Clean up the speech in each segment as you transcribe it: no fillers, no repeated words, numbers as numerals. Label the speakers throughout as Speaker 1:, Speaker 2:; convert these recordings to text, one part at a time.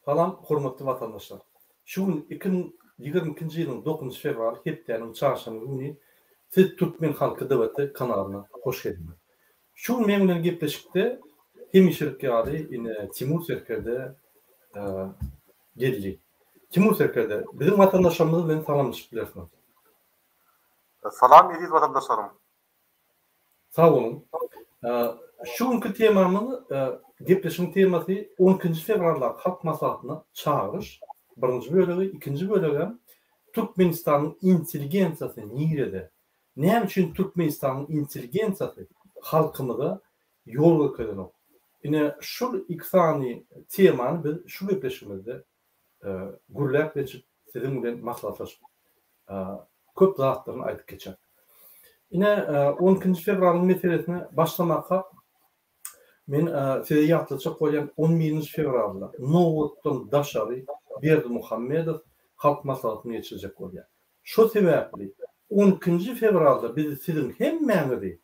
Speaker 1: Salam hormatly watandaşlar. Şu gün 2022-nji ýylyň 9-njy fewraly hepdäniň çarşenbe güni siz Türkmen Halky DWT kanalyna hoş geldiňiz. Şu gün meň bilen gepleşikde hemişelik ýaly ine Timur serkerde geldi. Timur serkerde biziň watandaşlarymyz bilen salamlaşyp bilersiňiz.
Speaker 2: Salam eziz watandaşlarym.
Speaker 1: Sag boluň. Şu günki temamyz, gepleşigiň temasy on ikinji fewraldaky Halk Maslahatyna çagyryş, birinji bölegi, ikinji bölegem Türkmenistanyň intelligensiýasy nirede? Näme üçin Türkmenistanyň intelligensiýasy halkymyza ýol görkezenok? Ine, şul iki sany temany biz şu gepleşigimizde gürläp geçip, siziň bilen maslahatlaşyp, köp zatlaryny aýdyp geçer. Ine, on ikinji fewralyň meselesine başlamakak, men size ýatlatjak bolýan, on birinji fewralda nobatdan daşary Berdimuhamedow Halk Maslahatyny geçirjek bolýar. Şo sebäpli on ikinji fewralda biz siziň hemmäňizi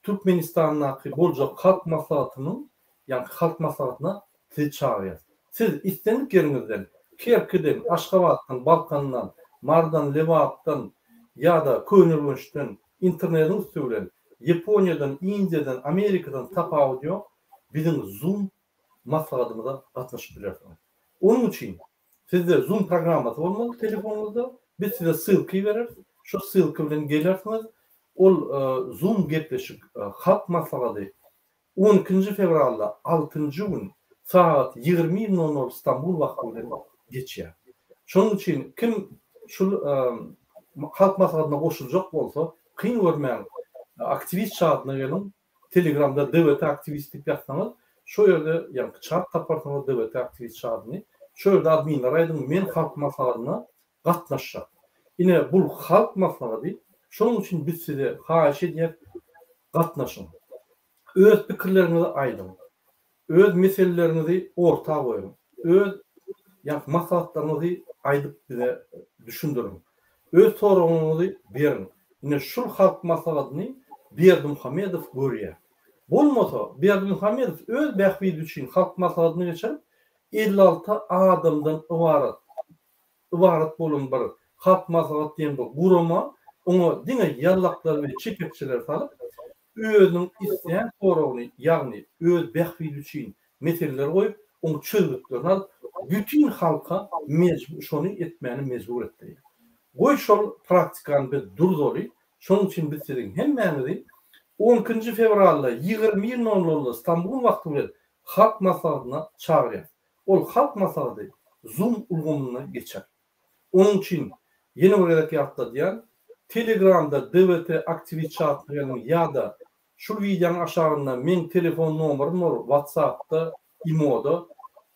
Speaker 1: Türkmenistandaky boljak Halk Maslahatynyň, ýagny Halk Maslahatyna sizi çagyrýas. Siz islendik ýeriňizden, Kerkiden, Aşgabatdan, Balkandan, Marydan, Lebapdan ýa-da Köneürgençden internediň üsti bilen, Ýaponiýadan, Indiýadan, Amerikadan tapawudy ýok, biziň Zoom maslahatymyza gatnaşyp bilersiňiz. Onuň üçin Sizde Zoom programmasy bolmaly telefonyňyzda. Biz size ssylka ibereris. Şo ssylka bilen gelersiňiz. Ol Zoom gepleşik Halk maslahady on ikinji fewralda altynjy gün sagat 20 nol nol Stambul wagty bilen geçýär. Şonuň üçin kim şul Halk maslahatyna goşuljak bolsa kyn görmäň aktiwist çadyna geliň Telegramda DWT aktiwist diýip ýazsaňyz, şo ýerde ýaňky çat taparsyňyz DWT aktiwist çadyny. Şo ýerde adminlere aýdyň, men halk maslahatyna gatnaşjak. Ine bul halk maslahady, şonuň üçin biz size haýyş edýäs gatnaşyň. Öz pikirleriňizi aýdyň. Öz meseleleriňizi orta goýuň. Öz ýa maslahatlaryňyzy aýdyp bize düşündiriň. Öz soragyňyzy beriň. Ine şul halk maslahatyny Berdimuhamedow görýär. Bolmasa Berdimuhamedow öz bähbidi üçin halk maslahatyny geçirip 56 adamdan ybarat ybarat bolan bir Halk maslahaty diýen bir gurama oňa diňe ýallaklary we çepekçileri salyp, özüniň isleýän soragyny, ýagny öz bähbidi üçin meseleleri goýup, oň çözgütlerini alyp, bütin halka şony etmäne mejbur etdirýär. Goý şol praktikany biz durzaly, şonuň üçin biz siziň hemmäňizi on ikinji fewralda 21 nol nolda Stambul wagty bilen Halk maslahatyna çagyrýas. Ol Halk maslahaty Zoom ulgamynda geçer. Onuň üçin ýene bir gezek ýatladýan, Telegramda DWT aktiwist çatyna geliň ýa-da şul wideonyň aşagynda meň telefon nomerym bor WhatsAppda, imoda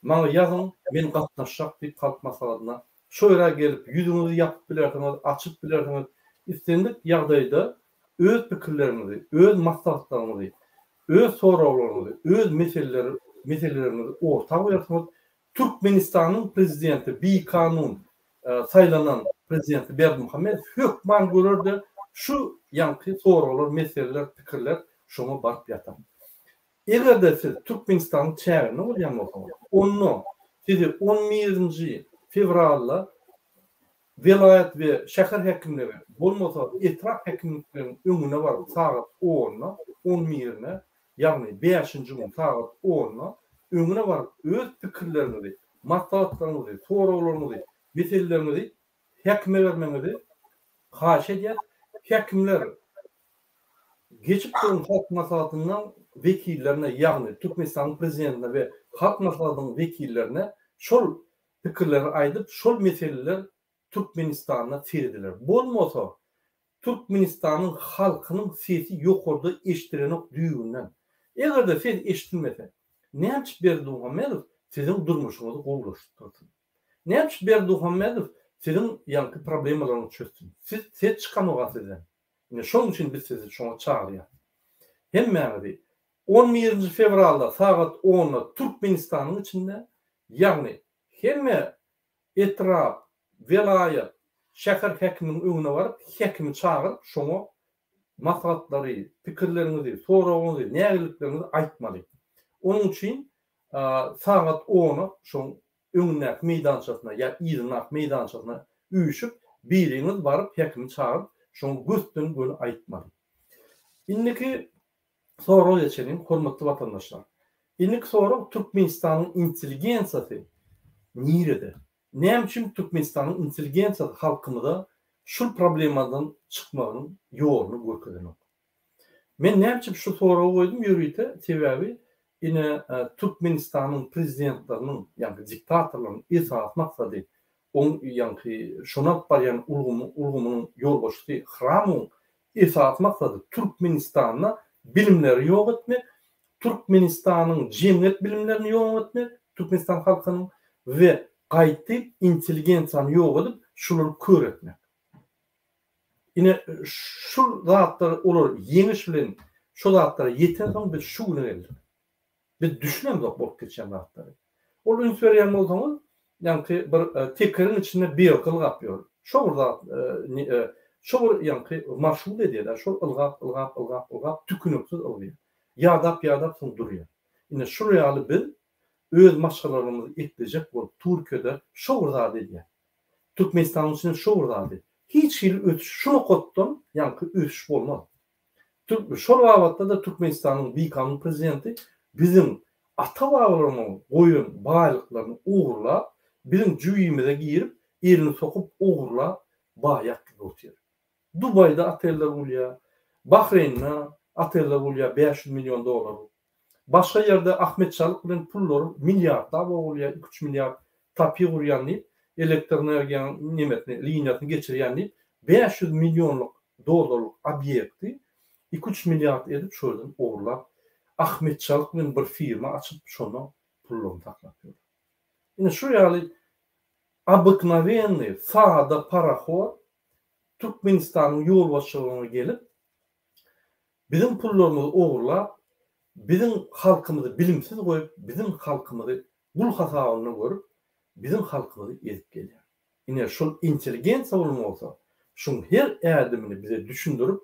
Speaker 1: maňa ýazyň men gatnaşjak diýip Halk maslahatyna şo ýere gelip ýüzüňizi ýapyp bilersiňiz, açyp bilersiňiz islendik ýagdaýda öz pikirleriňizi, öz maslahatlaryňyzy, öz soraglaryňyzy, öz meseleleri meseleleriňizi orta goýarsyňyz Türkmenistanyň prezidenti bikanun saýlanan prezidenti Berdimuhamedow hökman görerde şu ýaňky soraglar, meseleler, pikirler şoňa baryp ýatar. Egerde siz Türkmenistanyň çäginde bolýan bolsaňyz, onda sizi on birinji fewralda welaýat we şäher häkimligi, bolmasa etrap häkimlikleriniň öňüne baryp sagat onda, on birine, ýagny bäşinji gün sagat onda öňüne baryp öz pikirleriňizi, maslahatlaryňyzy, soraglaryňyzy, meseleleriňizi häkime bermegiňizi haýyş edýäs. Häkimler geçip duran Halk Maslahatynyň wekillerine, ýagny Türkmenistanyň Prezidentine we Halk Maslahatynyň wekillerine şol pikirleri aýdyp, şol meseleler Türkmenistanda serediler. Bolmasa Türkmenistanyň halkynyň sesi ýokarda eşdilenok düýbünden. Eger-de ses eşdilmese, näme üçin Berdimuhamedow siziň durmuşyňyzy gowulaşdyrsyn? Näme üçin Berdimuhamedow siziň ýaňky problemalaryňyzy çözsün? Siz ses çykanoga sizden. Ine şonuň üçin biz sizi şoňa çagyrýas. Hemmäňizi on birinji fewralda sagat onda Türkmenistanyň içinde, ýagny hemme etrap, welaýat, şäher häkiminiň öňüne baryp, häkimi çagyryp, şoňa maslahatlary, pikirleriňizi, soragyňyzy, nägilelikleriňizi aýtmaly. Onuň üçin sagat ona şoň. öňündäki meýdançasyna ýa yzyndaky meýdançasyna üýşüp, biriňiz baryp häkimi çagyryp, şoňa gösden-göni aýtmaly. Indiki soraga geçeliň, hormatly watandaşlar. Indiki sorag Türkmenistanyň intelligensiýasy nirede? Näme üçin Türkmenistanyň intelligensiýasy halkymyza şul problemadan çykmagynyň ýoluny görkezenok? Men näme üçin şu soragy goýdum ýörite, sebäbi ine Türkmenistanyň prezidentleriniň, ýagny diktatorlaryň esasy maksady, oň ýagny şony alyp barýan ulgamy ulgamynyň ýolbaşçysy Hramowyň esasy maksady Türkmenistanda bilimleri ýok etmek, Türkmenistanyň jemgyýet bilimlerini ýok etmek, Türkmenistan halkynyň we gaýtyp intelligensiýany ýok edip şulary kör etmek. Ine şul zatlar olar ýeňiş bilen şo zatlara ýetensoň biz şu güne geldik. Biz düşünemzok bolup geçýän zatlary. Ol üns berýän bolsaňyz ýaňky bir tekeriň içinde belka ylgap ýör. Şo bir zat şo bir ýaňky marşrut edýär-de şol ylgap ylgap ylgap ylgap tükeniksiz ylgaýar. Ýadap ýadap soň durýar. Ine şul ýaly biz öz maşgalalarymyzy eklejek bolup Türkiýede şo bir zady edýär. Türkmenistanyň içinde şo bir zady. Hiç hili ösüş şu nokatdan ýaňky ösüş bolmaz. Türk şol babatda-da Türkmenistanyň bikanun prezidenti biziň ata-babalarymyzyň goýan baýlyklaryny ogurlap, biziň jübimize girip, elini sokup ogurlap baýap gidip otyr. Dubaýda oteller gurýar, Bahreýnde oteller gurýar 500 million dollarlyk. Başga ýerde Ahmet Çalyk bilen pullary milliardlap ogurlaýar, iki-üç milliard tapi gurýan diýip, elektr energiýanyň nemesini, liniýasyny geçirýän diýip, 500 millionlyk dollarlyk obýekti iki-üç milliard edip şo ýerden ogurlap, Ahmet Çalyk bilen bir firma açyp, şonda pullaryny saklap ýör. Ine şu ýaly obyknowennyý, sada parahor Türkmenistanyň ýolbaşçylygyna gelip, Biziň pullarymyzy ogurlap, biziň halkymyzy bilimsiz goýup, biziň halkymyzy gul hasabynda görüp, biziň halkymyzy ezip gelýär. Ine, şol intelligensiýa bolan bolsa, şuň her ädimini bize düşündirip,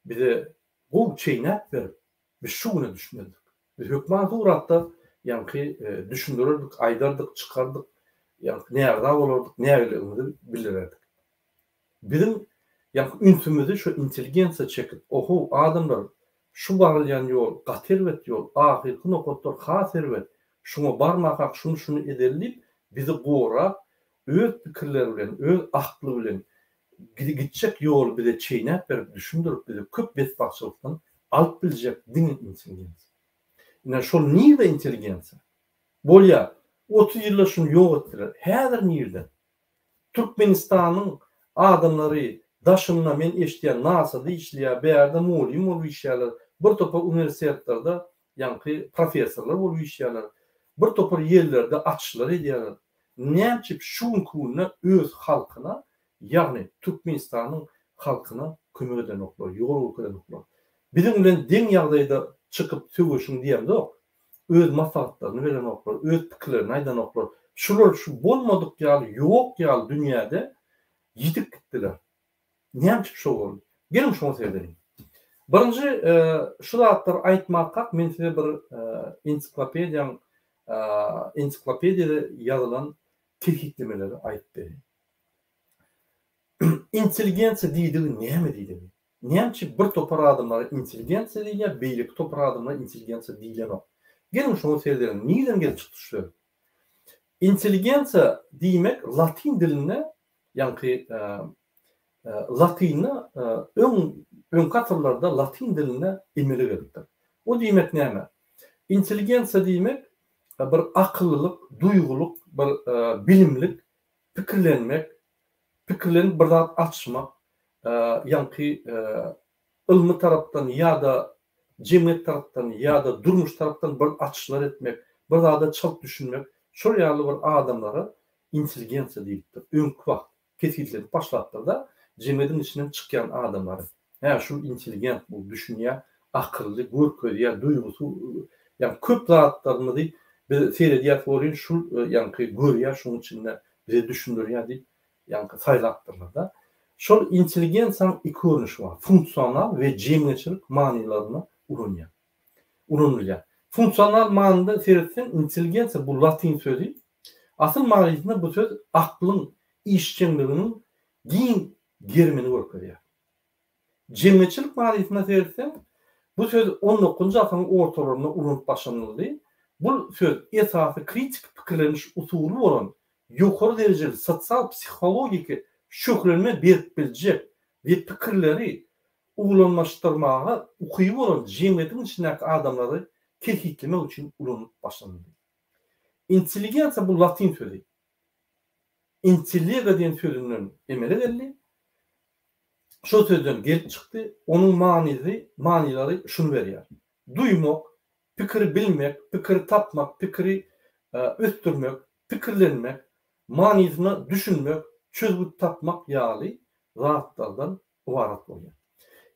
Speaker 1: bize gowy çeýnäp berip, biz şu güne düşmezdik. Biz hökman suratda ýaňky düşündirerdik, aýdardyk, çykardyk, ýaňky närza bolardyk, nägileligimizi bildirerdik. Biziň ýaňky ünsümizi şu intelligensiýa çekip, ohow, adamlar, şu barylýan ýol gaty erbet ýol, ahyrky nokatlar has erbet, şuňa barmakak şuny-şuny edeli diýip, bizi gorap, öz pikirleri bilen, öz akly bilen gitjek ýoly bize çeýnäp berip, düşündirip, bizi köp betbagtçylykdan alyp biljek diňe intelligensiýa. Ine, şol nirde intelligensiýa? Bolýar, 30 ýylda şuny ýok etdiler. Häzir nirde? Türkmenistanyň adamlary daşynda men eşidýän NASA-da işleýär, bärde mugallym bolup işleýärler, bir topar uniwersitetlerde ýaňky professorlar bolup işleýärler, bir topar ýerlerde açyşlar edýärler. Nämçip şu günki günde öz halkyna, ýagny Türkmenistanyň halkyna kömek edenoklar, ýol görkezenoklar. Biziň bilen deň ýagdaýda çykyp söweşiň diýemzok. Öz maslahatlaryny berenoklar, öz pikirlerini aýdanoklar. Şular şu bolmadyk ýaly, ýok ýaly dünýäde ýitip gitdiler. Näme üçin şo boldy? Geliň şoňa seredeliň. Birinji şu zatlary aýtmakak men size bir ensiklopediýaň ensiklopediýada ýazylan kesgitlemeleri aýdyp bereýin. Intelligensiýa diýdigi näme diýdigi? Näme üçin bir topar adamlara intelligensiýa diýilýär, beýleki topar adamlara intelligensiýa diýlenok? Geliň şoňa seredeliň, nireden gelip çykdy şu söz? Intelligensiýa diýmek latyn dilinde, ýaňky latynda öň öňki asyrlarda latyn dilinde emele gelipdir. O diýmek näme? Intelligensiýa diýmek bir akyllylyk, duýgulyk, bir bilimlik, pikirlenmek, pikirlenip bir zat açmak, ýaňky ylmy tarapdan ýa-da jemgyýet tarapdan ýa-da durmuş tarapdan bir açyşlar etmek, bir zada çalt düşünmek, şol ýaly bir adamlara intelligensiýa diýlipdir. Öňki wagt kesgitlenip başlapdyr-da, jemgyýetiň içinden çykýan adamlary. Hä, şul intelligent bu, düşünýär, akylly, görkezýär, duýgusy, ýagny köp zatlarymyzy biz seredýäs welin şul ýaňky görýär şuň içinde bize düşündirýär diýip ýaňky saýlapdyrlar-da. Şol intelligensiýanyň iki görnüşi bar, funksional we jemgyýetçilik manylarynda ulanýar, ulanylýar. Funksional manyda seretseň intelligensiýa bu latyn sözi. Asyl manysynda bu söz aklyň işjeňliginiň giň gerimini görkezýär. Jemgyýetçilik manysynda seretseň, bu söz on dokuzynjy asyryň ortalarynda ulanyp başlanyldy. Bu söz esasy kritiki pikirleniş usuly bolan ýokary derejeli sosial-psihologiki şöhlenme berip biljek we pikirleri ulanmaşdyrmaga ukyby bolan jemgyýetiň içindäki adamlary kesgitlemek üçin ulanylyp başlanyldy. Intelligensiýa bu latyn sözi. Intellega diýen sözünden emele geldi. Şol sözden gelip çykdy. Onuň manysy, manylary şuny berýär. Duýmak, pikiri bilmek, pikiri tapmak, pikiri ösdürmek, pikirlenmek, manysyna düşünmek, çözgüt tapmak ýaly zatlardan ybarat bolýar.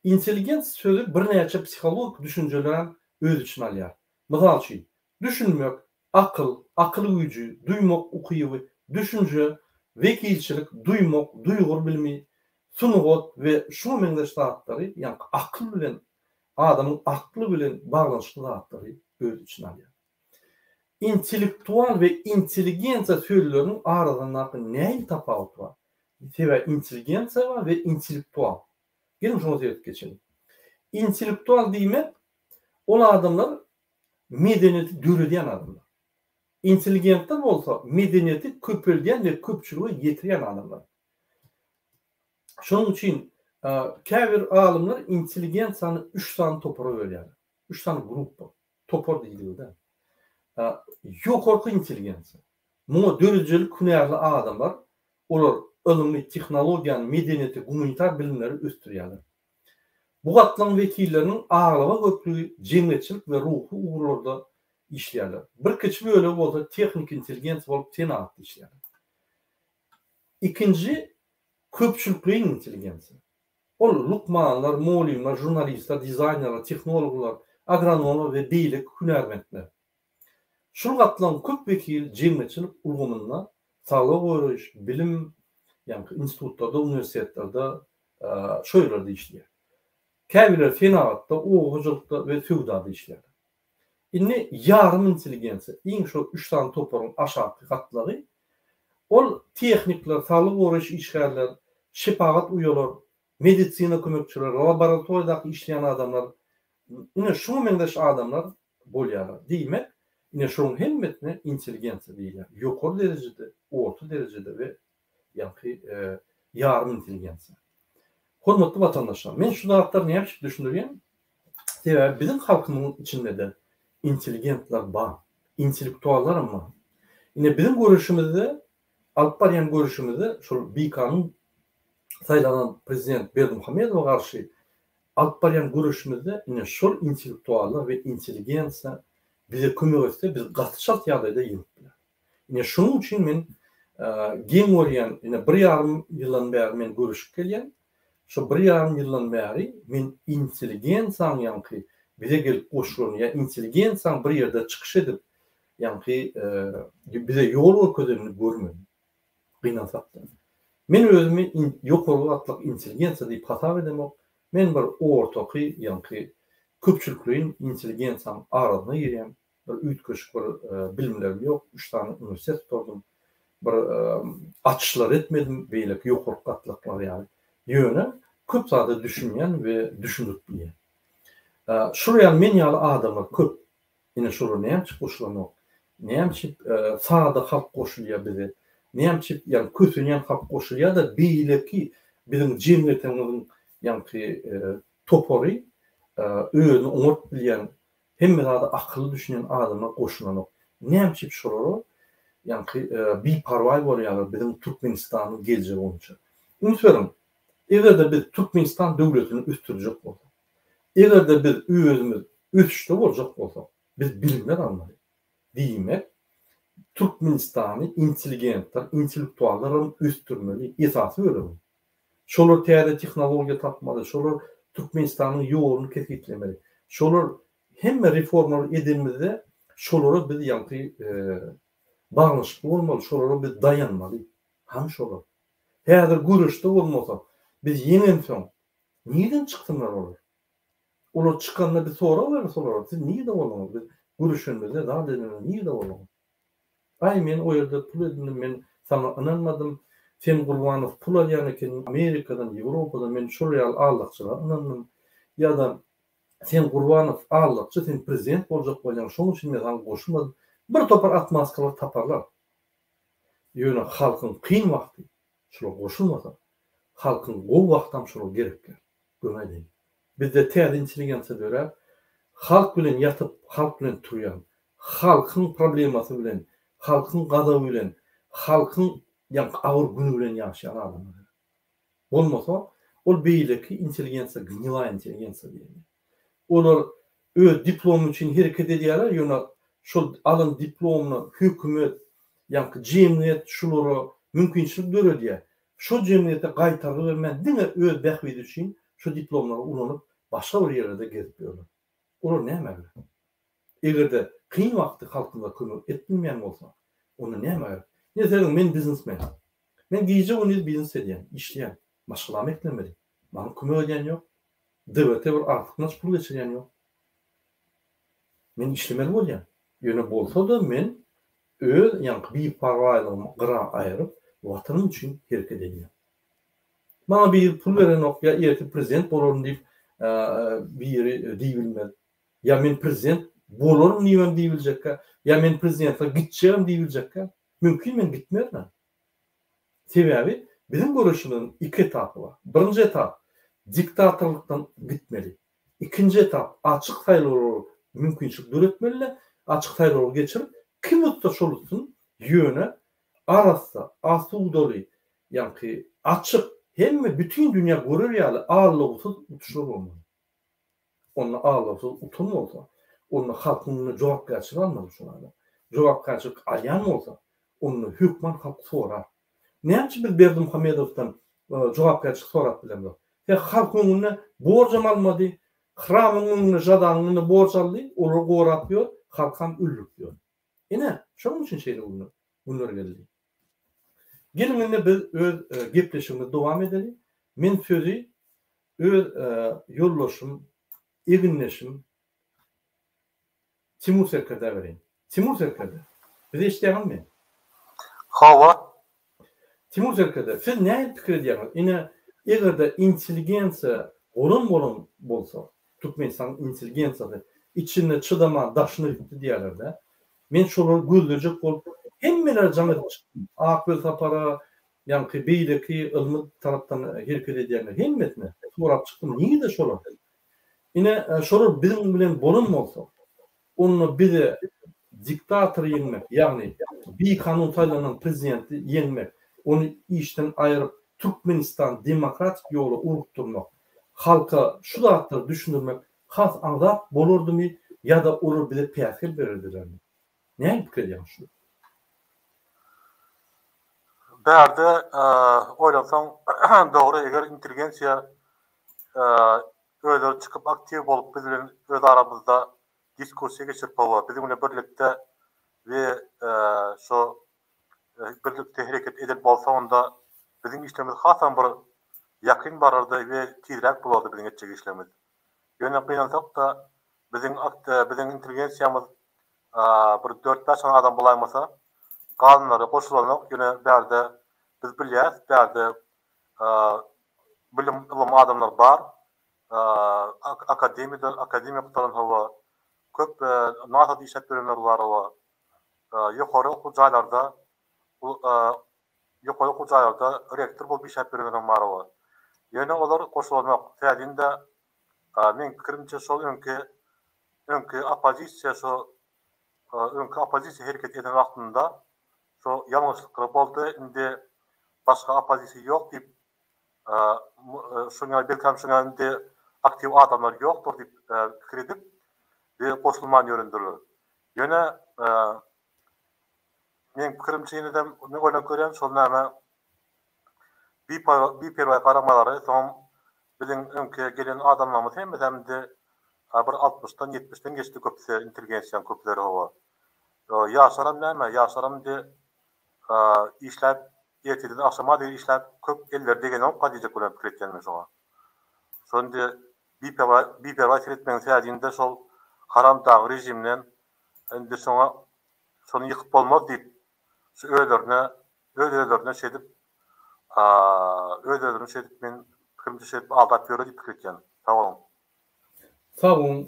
Speaker 1: Intelligent sözi birnäçe psihologik düşünjelerem öz içine alýar. Mysal üçin, düşünmek, akyl, akyl güýji, duýmak ukyby, düşünje, wekilçilik, duýmak, duýgur bilimi, sungat we şuňa meňzeş zatlary, ýagny akyl bilen, adamyň akly bilen baglanyşykly zatlary öz içine alýar. Intellektual we intelligensiýa sözleriniň arasyndaky nähili tapawut bar? Sebäbi intelligensiýa bar we intellektual. Geliň şoňa seredip geçeliň. Intellektual diýmek, ol adamlar medeniýeti döredýän adamlar. Intelligentler bolsa medeniýeti köpeldýän we köpçülige ýetirýän adamlar. Şonuň üçin käbir alymlar intelligensiýany üç sany topara bölýärler. Üç sany gruppa, topar diýiligi-de. Ýokarky intelligensiýa. Muňa döredijilik hünärli adamlar, olar ylmy, tehnologiýany, medeniýeti, gumanitar bilimleri ösdürýärler. Bu gatlagyň wekilleriniň aglaba köplügi jemgyýetçilik we ruhy ugurlarda işleýärler. Bir kiçi bölegi bolsa tehniki intelligensiýa bolup senagatda işleýärler. Ikinji köpçülikleýin intelligensiýa. Ol lukmanlar, mugallymlar, žurnalistler, dizaýnerler, tehnologlar, agronomlar we beýleki hünärmentler. Şul gatlagyň köp wekili jemgyýetçilik ulgamynda, saglygy goraýyş, bilim, ýagny institutlarda, uniwersitetlerde, şo ýerlerde işleýär. Käbirleri senagatda, oba hojalykda we söwdada işleýärler. Indi ýarym intelligensiýa, iň şo üç sany toparyň aşaky gatlagy, ol tehnikler, saglygy goraýyş işgärler, şepagat uýalar, medisina kömekçileri, laboratoriýadaky işleýän adamlar, ine şuňa meňzeş adamlar bolýarlar. Diýmek, ine şolaryň hemmesine intelligensiýa diýilýär. Ýokary derejede, orta derejede we ýaňky ýarym intelligensiýa. Hormatly watandaşlar, men şu zatlary näme üçin düşündirýän? Sebäbi biziň halkymyzyň içinde-de intelligentler bar, intellektuallaram bar. Ine biziň göreşimizde, alyp barýan göreşimizde şol bikanun saýlanan prezident Berdimuhamedowa garşy alyp barýan göreşimizde ine şol intellektuallar we intelligensiýa bize kömek etse biz gaty çalt ýagdaýda ýeňip bileris. Ine şunuň üçin men geň görýän, ine bir ýarym ýyldan bäri men göreşip gelýän. Şo bir ýarym ýyldan bäri men intelligensiýaň ýaňky bize gelip goşulany ýa intelligensiýaň bir ýerde çykyş edip ýaňky bize ýol görkezenini görmedim. Gynansakda. Men özümi ýokary gatlak intelligensiýa diýip hasap edemok. Men bir ortaky ýaňky köpçülikleýin intelligensiýaň arasyna girýän. Bir üýtgeşik bir bilimlerim ýok. Üç sany uniwersitet gutardym. Bir açyşlar etmedim beýleki ýokarky gatlaklar ýaly. Ýöne köp zada düşünýän we düşündirip bilýän. Şular ýaly men ýaly adamlar köp. Ine şolar näme üçin goşulanok? Näme üçin sada halk goşulýar bize? Näme üçin ýagny kösenýän halk goşulýar-da beýleki biziň jemgyýetimiziň ýaňky topary özüni oňaryp bilýän Hemme zada akylly düşünýän adamlar goşulanok. Näme üçin şolara ýaňky biparwaý bolýarlar biziň Türkmenistanyň geljegi boýunça. Üns beriň, eger-de biz Türkmenistan döwletini ösdürjek bolsak, eger-de biz özümiz ösüşde boljak bolsak, biz bilimler almaly. Diýmek, Türkmenistany intelligentler, intellektuallaram ösdürmeli, esasy bölegi. Şolar täze tehnologiýa tapmaly, şolar Türkmenistanyň ýoluny kesgitlemeli. Şolar hemme reformalary edenimizde şolara biz ýaňky baglanyşykly bolmaly, şolara biz daýanmaly. Hany şolar? Häzir göreşde bolmasa, biz ýeňensoň nireden çyksynlar olar? Olar çykanda biz sorag bereris olara, siz nirede bolduňyz? Biz göreşenimizde, zat edenimizde nirede bolduňyz? Aý men o ýerde pul edindim, men saňa ynanmadym, sen Gurbanow pul alýan ekeniň Amerikadan, Ýewropadan, men şol ýaly aldakçylara ynandym. Ýa-da sen Gurbanow aldakçy, sen prezident boljak bolýaň, şoň üçin men saňa goşulmadym. Bir topar otmazkalar taparlar. Ýöne halkyň kyn wagty şular goşulmasa, halkyň gowy wagtam şolar gerek däl. Göni aýdaýyn. Bizde täze intelligensiýa döräp, halk bilen ýatyp, halk bilen turýan, halkyň problemasy bilen, halkyň gazaby bilen, halkyň ýaňky agyr güni bilen ýaşaýan adamlar gerek. Bolmasa, ol beýleki intelligensiýa gnilaýa intelligensiýa diýilýär. Olar öz diplomy üçin hereket edýärler, ýöne şol alan diplomyna hökümet, ýaňky jemgyýet şulara mümkinçilik döredýär. Şol jemgyýete gaýtargy bermän diňe öz bähbidi üçin şu diplomlary ulanyp başga bir ýerlerde gezip ýörler. Olar nämä gerek? Eger-de kyn wagty halkymyza kömek edip bilmeýän bolsa, onda nämä gerek? Ine serediň men biznesmen. Men gije-gündiz biznes edýän, işleýän. Maşgalamy eklemeli. Maňa kömek edýän ýok. Döwlete bir artykmaç pul geçirýän ýok. Men işlemeli bolýan. Ýöne bolsa-da men öz ýaňky biparwaýlygymy gyra aýryp, Watanym üçin hereket edýän. Maňa biri pul berenok ýa ertir prezident bolaryn diýip biri diýibilmez. Ýa men prezident bolaryn diýibem diýibiljekkä, ýa men prezidentlige gitjegem diýibiljekkä. Mümkin men gitmerinem. Sebäbi biziň göreşimiziň iki etapy bar. Birinji etap, diktatorlykdan gitmeli. Ikinji etap, açyk saýlawlara mümkinçilik döretmeli-de, açyk saýlawlary geçirip, kim utsa şol utsun, ýöne arassa, asudaly, ýaňky açyk, hemme bütin dünýä görer ýaly allawsyz utuşlar bolmaly. Onda allawsyz utan bolsa, onda halkyň öňünde jogapkärçilik almaly şol adam. Jogapkärçilik alýan bolsa, onda hökman halk sorar. Näme üçin biz Berdimuhamedowdan jogapkärçilik sorap bilemzok? Sebäbi halkyň öňünde borjam almady, hramyň öňünde, Žadanyň öňünde borç aldy, olary gorap ýör, halkam öldürip ýör. Ine, şonuň üçin şeýle günler geldi. Geliň indi biz öz gepleşigimizi dowam edeli. Men sözi öz ýoldaşym, egindeşim Timur serkerdä bereýin. Timur serkerde, bizi eşidýäňizmi?
Speaker 2: Hawa.
Speaker 1: Timur serkerde, siz nähili pikir edýäňiz? Ine, eger-de intelligensiýa bolan bolan bolsa, Türkmenistanyň intelligensiýasy içinde çydaman daşyna gitdi diýýärler-dä. Men şolary gözlejek bolup hemmelere jaň edip çykdym. Ak Welsapara, ýaňky beýleki ylmy tarapdan hereket edýänler hemmesine sorap çykdym, nirde şolar? Ine, şolar biziň bilen bolan bolsa, onda bize diktatory ýeňmek, ýagny bikanun saýlanan prezidenti ýeňmek, ony işden aýryp, Türkmenistany demokratik ýola ugrukdyrmak, halka şu zatlary düşündirmek has aňsat bolardymy ýa-da olar bize päsgel bererdilermi? Näme pikir edýäňiz şu?
Speaker 2: Bärde oýlansaň dogry eger intelligensiýa özleri çykyp aktiw bolup biz bilen öz aramyzda diskussiýa geçirip hawa biziň bilen birlikde we şo birlikde hereket eden bolsa onda biziň işlerimiz hasam bir ýakyn barardy we tizräk bolardy biziň etjek işlerimiz. Ýöne gynansakda biziň biziň intelligensiýamyz bir dört-bäş sany adam bolaýmasa galanlary goşulanok ýöne bärde biz bilýäs bärde bilim ylym adamlar bar akademiýada akademiýa gutaran hawa köp NASA-da işläp ýörenler bar hawa ýokary okuw jaýlarda ýokary okuw jaýlarda rektor bolup işläp ýörenler hem bar hawa ýöne olar goşulanok sebäbi meň pikirimçe şol öňki öňki oppozisiýa şo öňki oppozisiýa hereket eden wagtynda şo ýalňyşlyklar boldy indi başga oppozisiýa ýok diýip şoňa belkäm şoňa indi aktiw adamlar ýokdur diýip pikir edip we goşulman ýörendirler. Ýöne meň pikirimçe ýene-de men oýlanyp görýän şol näme biperwaý garamalary soňam biziň öňki gelen adamlarymyz hemmesem indi bir altmyşdan ýetmişden geçdi köpüsi intelligensiýaň köpüleri hawa. Ýaşlaram näme ýaşlaram indi işläp ertirden agşama degil işläp köp elleri degenokka diýjek bolýan pikir etýän men şoňa. Şo indi biperwaý biperwaý seretmegiň sebäbi şol haram dag režimden indi şoňa şony ýykyp bolmaz diýip. Şu özlerine öz-özlerine şeýdip öz-özlerini şeýdip men pikirimçe şeýdip aldap ýörer diýip pikir etýän. Sag boluň.
Speaker 1: Sag boluň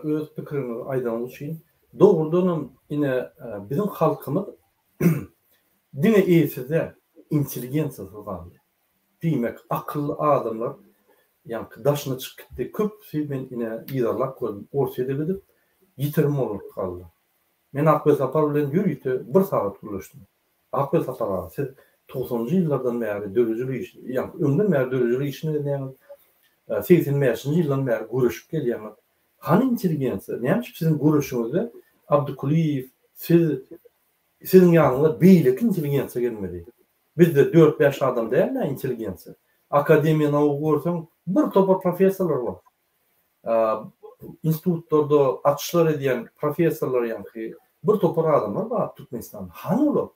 Speaker 1: öz pikiriňizi aýdanyňyz üçin. Dogrudanam ine biziň halkymyz diňe eýesiz däl, intelligensiýasyz galdy. Diýmek akylly adamlar ýaňky daşyna çykyp gitdi. Köpüsi men ine yzarlap gördüm Orsýede gidip ýitirim bolup galdy. Men Akbel Sapar bilen ýörite bir sagat gürleşdim. Akbel Sapar aga, siz togsanynjy ýyllardan bäri döredijilik iş, ýagny öňden bäri döredijilik işini edýäňiz, 85-nji ýyldan bäri göreşip gelýäňiz. Hany intelligensiýa? Näme üçin siziň göreşiňizde Abdy Kulyýew, siz, siziň ýanyňyza beýleki intelligensiýa gelmedi? Bizde dört-bäş adam däl-ä intelligensiýa. Akademiýa nauk görseň, bir topar professorlar bar. Institutlarda açyşlar edýän professorlar ýaňky bir topar adamlar bar Türkmenistanda. Hany olar?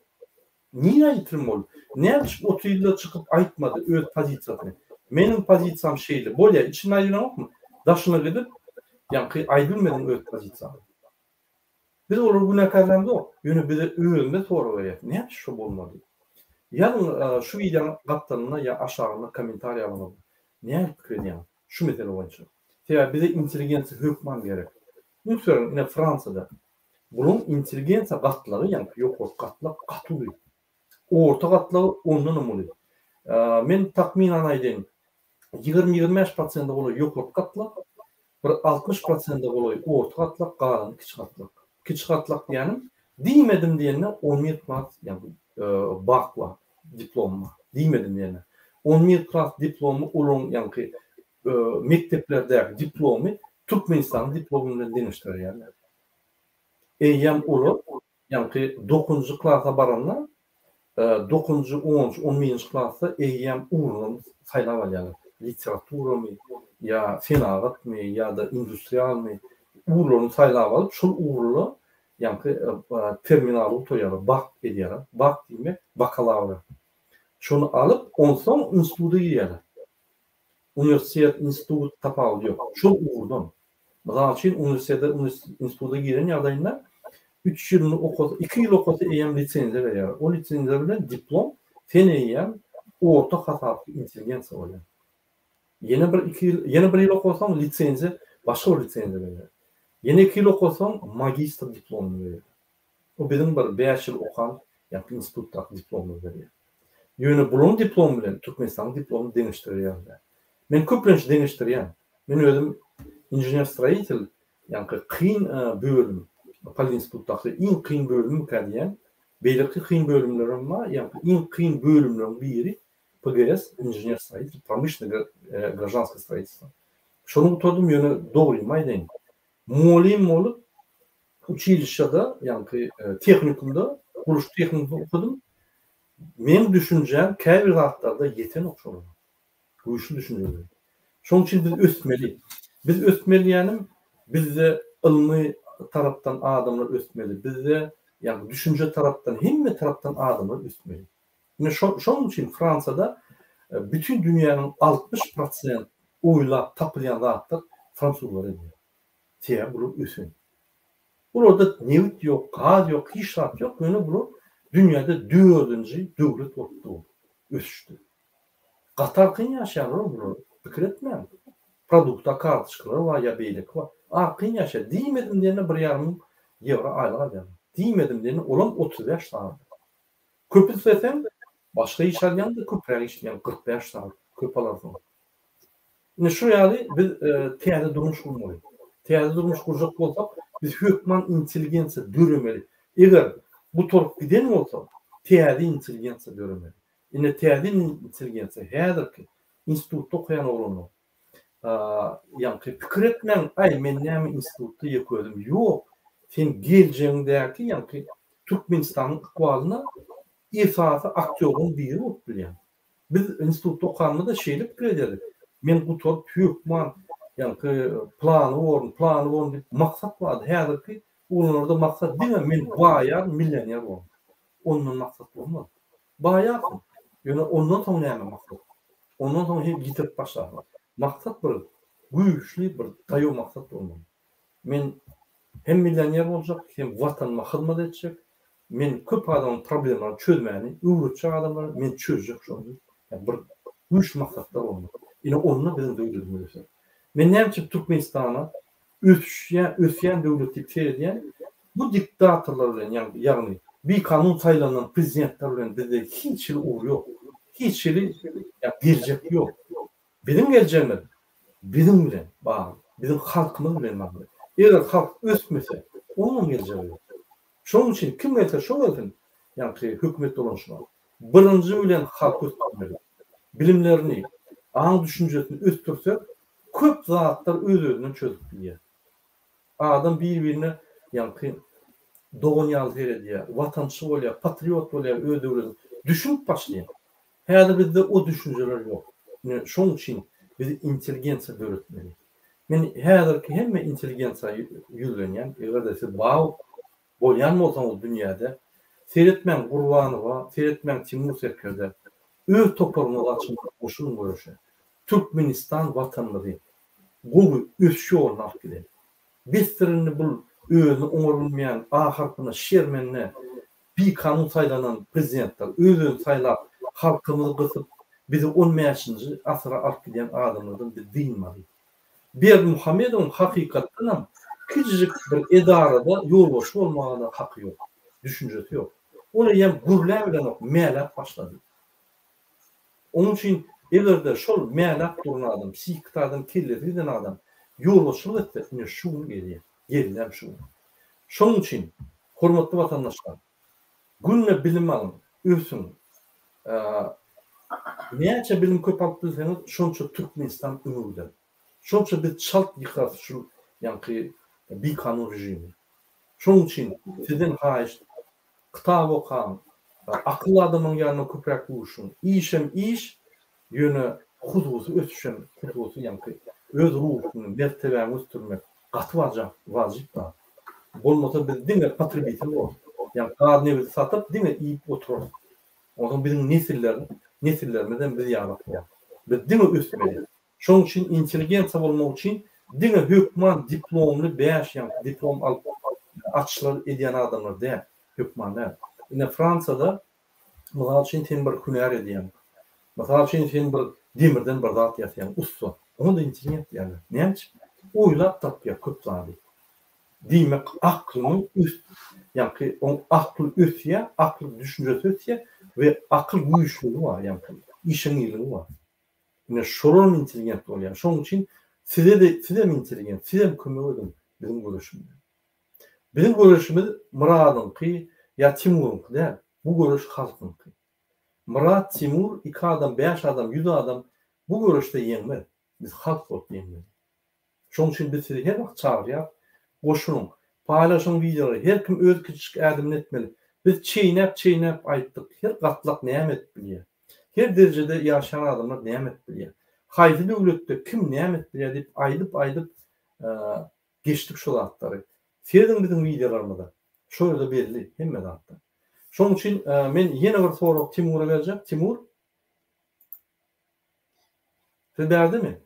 Speaker 1: Nirä ýitirim boldy? Näme üçin otyrlar çykyp aýtmady öz pozisiýasyny? Meniň pozisiýam şeýle. Bolýa, içinde aýdylanokmy? Daşyna gidip ýaňky aýdylmediň öz pozisiýaňy. Biz olary günäkärlämzok, ýöne bize özümize sorag berýäs, näme üçin şo bolmady? Ýazyň şu wideonyň gapdalynda ýa aşagynda kommentariý ýazyňyz. Näme pikir edýäňiz şu mesele boýunça? Sebäbi bize intelligensiýa hökman gerek. Üns beriň, ine Fransiýada bulaň intelligensiýa gatlagy, ýagny ýokarky gatlak gaty uly. Orta gatlagy ondanam uly. Men takmynan aýdaýyn, 20-25 prosente golaý ýokarky gatlak, bir 60 prosente golaý orta gatlak, galany kiçi gatlak. Kiçi gatlak diýýänim, diýmedim diýende 11 klas, ýagny bak bar, diplom bar. Diýmedim diýende. 11 klas diplomy olaryň ýaňky mekdeplerdäki diplomy Türkmenistanyň diplomy bilen deňeşdirýärler. Eýýäm olar Ýaňky dokuzynjy klasa baranda, dokuzynjy, onunjy, on birinji klasda eýýäm ugruny saýlap alýarlar. Literaturamy ýa senagatmy ýa-da industrialmy ugurlaryny saýlap alyp, şol ugurda ýaňky terminaly gutarýarlar, bak edýärler. Bak diýmek bakalawra. Şony alyp, onsoň instituta girýärler. Uniwersitet, institut tapawudy ýok. Şol ugurdan. Mysal üçin, uniwersitete, instituta giren ýagdaýynda üç ýylyny okasa, iki ýyl okasa eýýäm lisenziýa berýärler. O lisenziýa bilen diplom sen eýýäm orta hasaply intelligensiýa bolýaň. Ýene bir iki ýyl, ýene bir ýyl okasaň lisenziýa, başga bir lisenziýa berýär. Ýene iki ýyl okasaň magistr diplomyny berýär. O biziň bir bäş ýyl okan ýa-da institutdaky diplomymyzy berýär. Ýöne bularyň diplomy bilen Türkmenistanyň diplomyny deňeşdirýärler. Men köplenç deňeşdirýän. Men özüm inžener-stroitel, ýaňky kyn bölüm, polinstitutdaky iň kyn bölümmika diýýän. Beýleki kyn bölümlerem bar, ýaňky iň kyn bölümleriň biri PGS, inžener-stroitel, promyşlennoý graždanskoý stroitelstwo. Şony gutardym, ýöne dogrymy aýdaýyn, mugallym bolup Uçilişşada, ýaňky tehnikumda, gurluşyk tehnikumynda okadym. Meň düşünjäm käbir zatlarda ýetenok şolara. Güýçli düşünjeler. Şonuň üçin biz ösmeli. Biz ösmeli diýýänim, bizde ylmy tarapdan adamlar ösmeli. Bizde, ýagny düşünje tarapdan, hemme tarapdan adamlar ösmeli. Ine şonuň üçin Fransiýada bütin dünýäniň 60 prosent oýlap tapylýan zatlar fransuzlar edýär. Sebäbi bular ösen. Bularda nebit ýok, gaz ýok, hiç zat ýok, ýöne bular dünýäde dördünji döwlet bolup dur ösüşde. Gaty arkaýyn ýaşaýarlar bular, pikir etmäň. Produkta kartoçkalary bar ýa beýleki bar. Arkaýyn ýaşaýar. Diýmedim diýende bir ýarym müň ýewro aýlyk alýarlar. Diýmedim diýende olam 35 sagat. Köp isleseň başga iş alýaň-da köpräk işleýäň 45 sagat köp alarsyň. Ine şu ýaly biz täze durmuş gurmaly. Täze durmuş gurjak bolsak, biz hökman intelligensiýa döremeli. Eger gutaryp giden bolsa, täze intelligensiýa döremeli. Ine täze intelligensiýa häzirki institutda okaýan oglanlar. Ýaňky pikir etmäň, aý men näme institutda ýeke özüm. Ýok, sen geljegiňdäki ýaňky Türkmenistanyň ykbalyna esasy aktýorlaryň biri bolup bilýäň. Biz institutda okanymyzda şeýle pikir ederdik, Men gutaryp hökman ýaňky plany borun, plany borun diýip maksat bardy. Häzirki oglanlarda maksat diňe men baýaryn, millioner borun. Ondan maksat bolmaz. Baýarsyň, ýöne ondan soň näme maksat? Ondan soň hem ýitirip başlarsyň. Maksat bir güýçli bir daýaw maksat bolmaly. Men hem millioner boljak, hem Watanyma hyzmat etjek. Men köp adamyň problemalaryny çözmäni öwretjek adamlara men çözjek şony diýip, ýa bir güýçli maksatlar bolmaly. Ine onda biziň döwletimiz öser. Men näme üçin Türkmenistana ösüşýän, ösýän döwlet diýip seredýän, bu diktatorlar bilen ýagny bikanun saýlanan prezidentler bilen bizde hiç hili ugur ýok. Hiç hili geljek ýok. Biziň geljegimiz biziň bilen bagly, biziň halkymyz bilen bagly. Eger halk ösmese, onuňam geljegi ýok. Şonuň üçin kim gelse şo gelsin, ýaňky hökümet dolanyşyga. Birinji bilen halky ösdürmeli. Bilimlerini, aň-düşünjesini ösdürsek, köp zatlar öz-özünden çözüp gidýär. Adam bir-birine ýaňky dogan ýaly seredýär, watançy bolýar, patriot bolýar, öz döwletine düşünip başlaýar. Häzir bizde o düşünjeler ýok. Ine, şoň üçin biz intelligensiýa döretmeli. Men häzirki hemme intelligensiýa ýüzlenýän, eger-de siz bar bolýan bolsaňyz dünýäde, seretmäň Gurbanowa, seretmäň Timur serkerdä, öz toparyňyzy açyň, goşulyň göreşe. Türkmenistan Watanymyzy gowy ösüş ýoluna alyp gideli. Besdir indi bul özüni oňarylmaýan A harpyna şermende bikanun saýlanan prezidentler öz-özüni saýlap halkymyzy gysyp bizi on bäşinji asyra alyp gidýän adamlardan biz dynmaly. Berdimuhamedowyň hakykatdanam kiçijik bir edarada ýolbaşçy bolmaga-da haky ýok. Düşünjesi ýok. Ol eýýäm gürläbilenok mäläp başlady. Onuň üçin eger-de şol mäläp duran adam, psihiki taýdan kellesi giden adam ýolbaşçylyk etse, ine şu gün gelýär. Geldem şu gün. Şonuň üçin, hormatly watandaşlar, günde bilim alyň, ösüň. Näçe bilim köp alyp bilseňiz, şonça Türkmenistan öňe gider. Şonça biz çalt ýykarys şu ýaňky bikanun režimi. Şonuň üçin sizden haýyşt, Kitap okaň, akylly adamyň ýanynda köpräk duşuň. Işem iş, ýöne hususy ösüşem, hususy ýaňky öz ruhuňy, mertebäňi ösdürmek gaty wajyp zat. Bolmasa biz diňe potrebitel bolarys. Ýagny gaz-nebiti satyp diňe iýip oturarys. Onsoň biziň nesiller, nesillerimizem biz ýalak bolar. Biz diňe ösmeli. Şonuň üçin intelligensiýa bolmak üçin diňe hökman diplomly bäş ýa diplom alyp açyşlar edýän adamlar däl, hökman däl. Ine Fransiýada mysal üçin sen bir hünär edýäň. Mysal üçin sen bir demirden bir zat ýasaýaň, ussa. Oňa-da intelligent diýýärler. Näme üçin? Oýlap tapýar köp zady. Diýmek aklynyň ös ýaňky oň akly ösýär, akly düşünjesi ösýär we akyl güýçlügi bar ýaňky işeňňirligi bar. Ine şolaram intelligent bolýar. Şonuň üçin size-de sizem intelligent, sizem kömek ediň biziň göreşimize. Biziň göreşimiz Myradyňky ýa Timuryňky däl. Bu göreş halkyňky. Myrat, Timur iki adam, bäş adam, ýüz adam bu göreşde ýeňmez. Biz halk bolup ýeňmeli. Şonuň üçin biz sizi her wagt çagyrýarys. Goşulyň, paýlaşyň wideolary, her kim öz kiçijik ädimini etmeli. Biz çeýnäp-çeýnäp aýtdyk, her gatlak näme edip bilýär? Her derejede ýaşaýan adamlar näme edip bilýär? Haýsy döwletde kim näme edip bilýär diýip aýdyp-aýdyp geçdik şo zatlary. Serediň biziň wideolarymyza. Şo ýerde belli hemme zatlar. Şonuň üçin men ýene bir sorag Timura berjek. Timur? Siz bärdemi?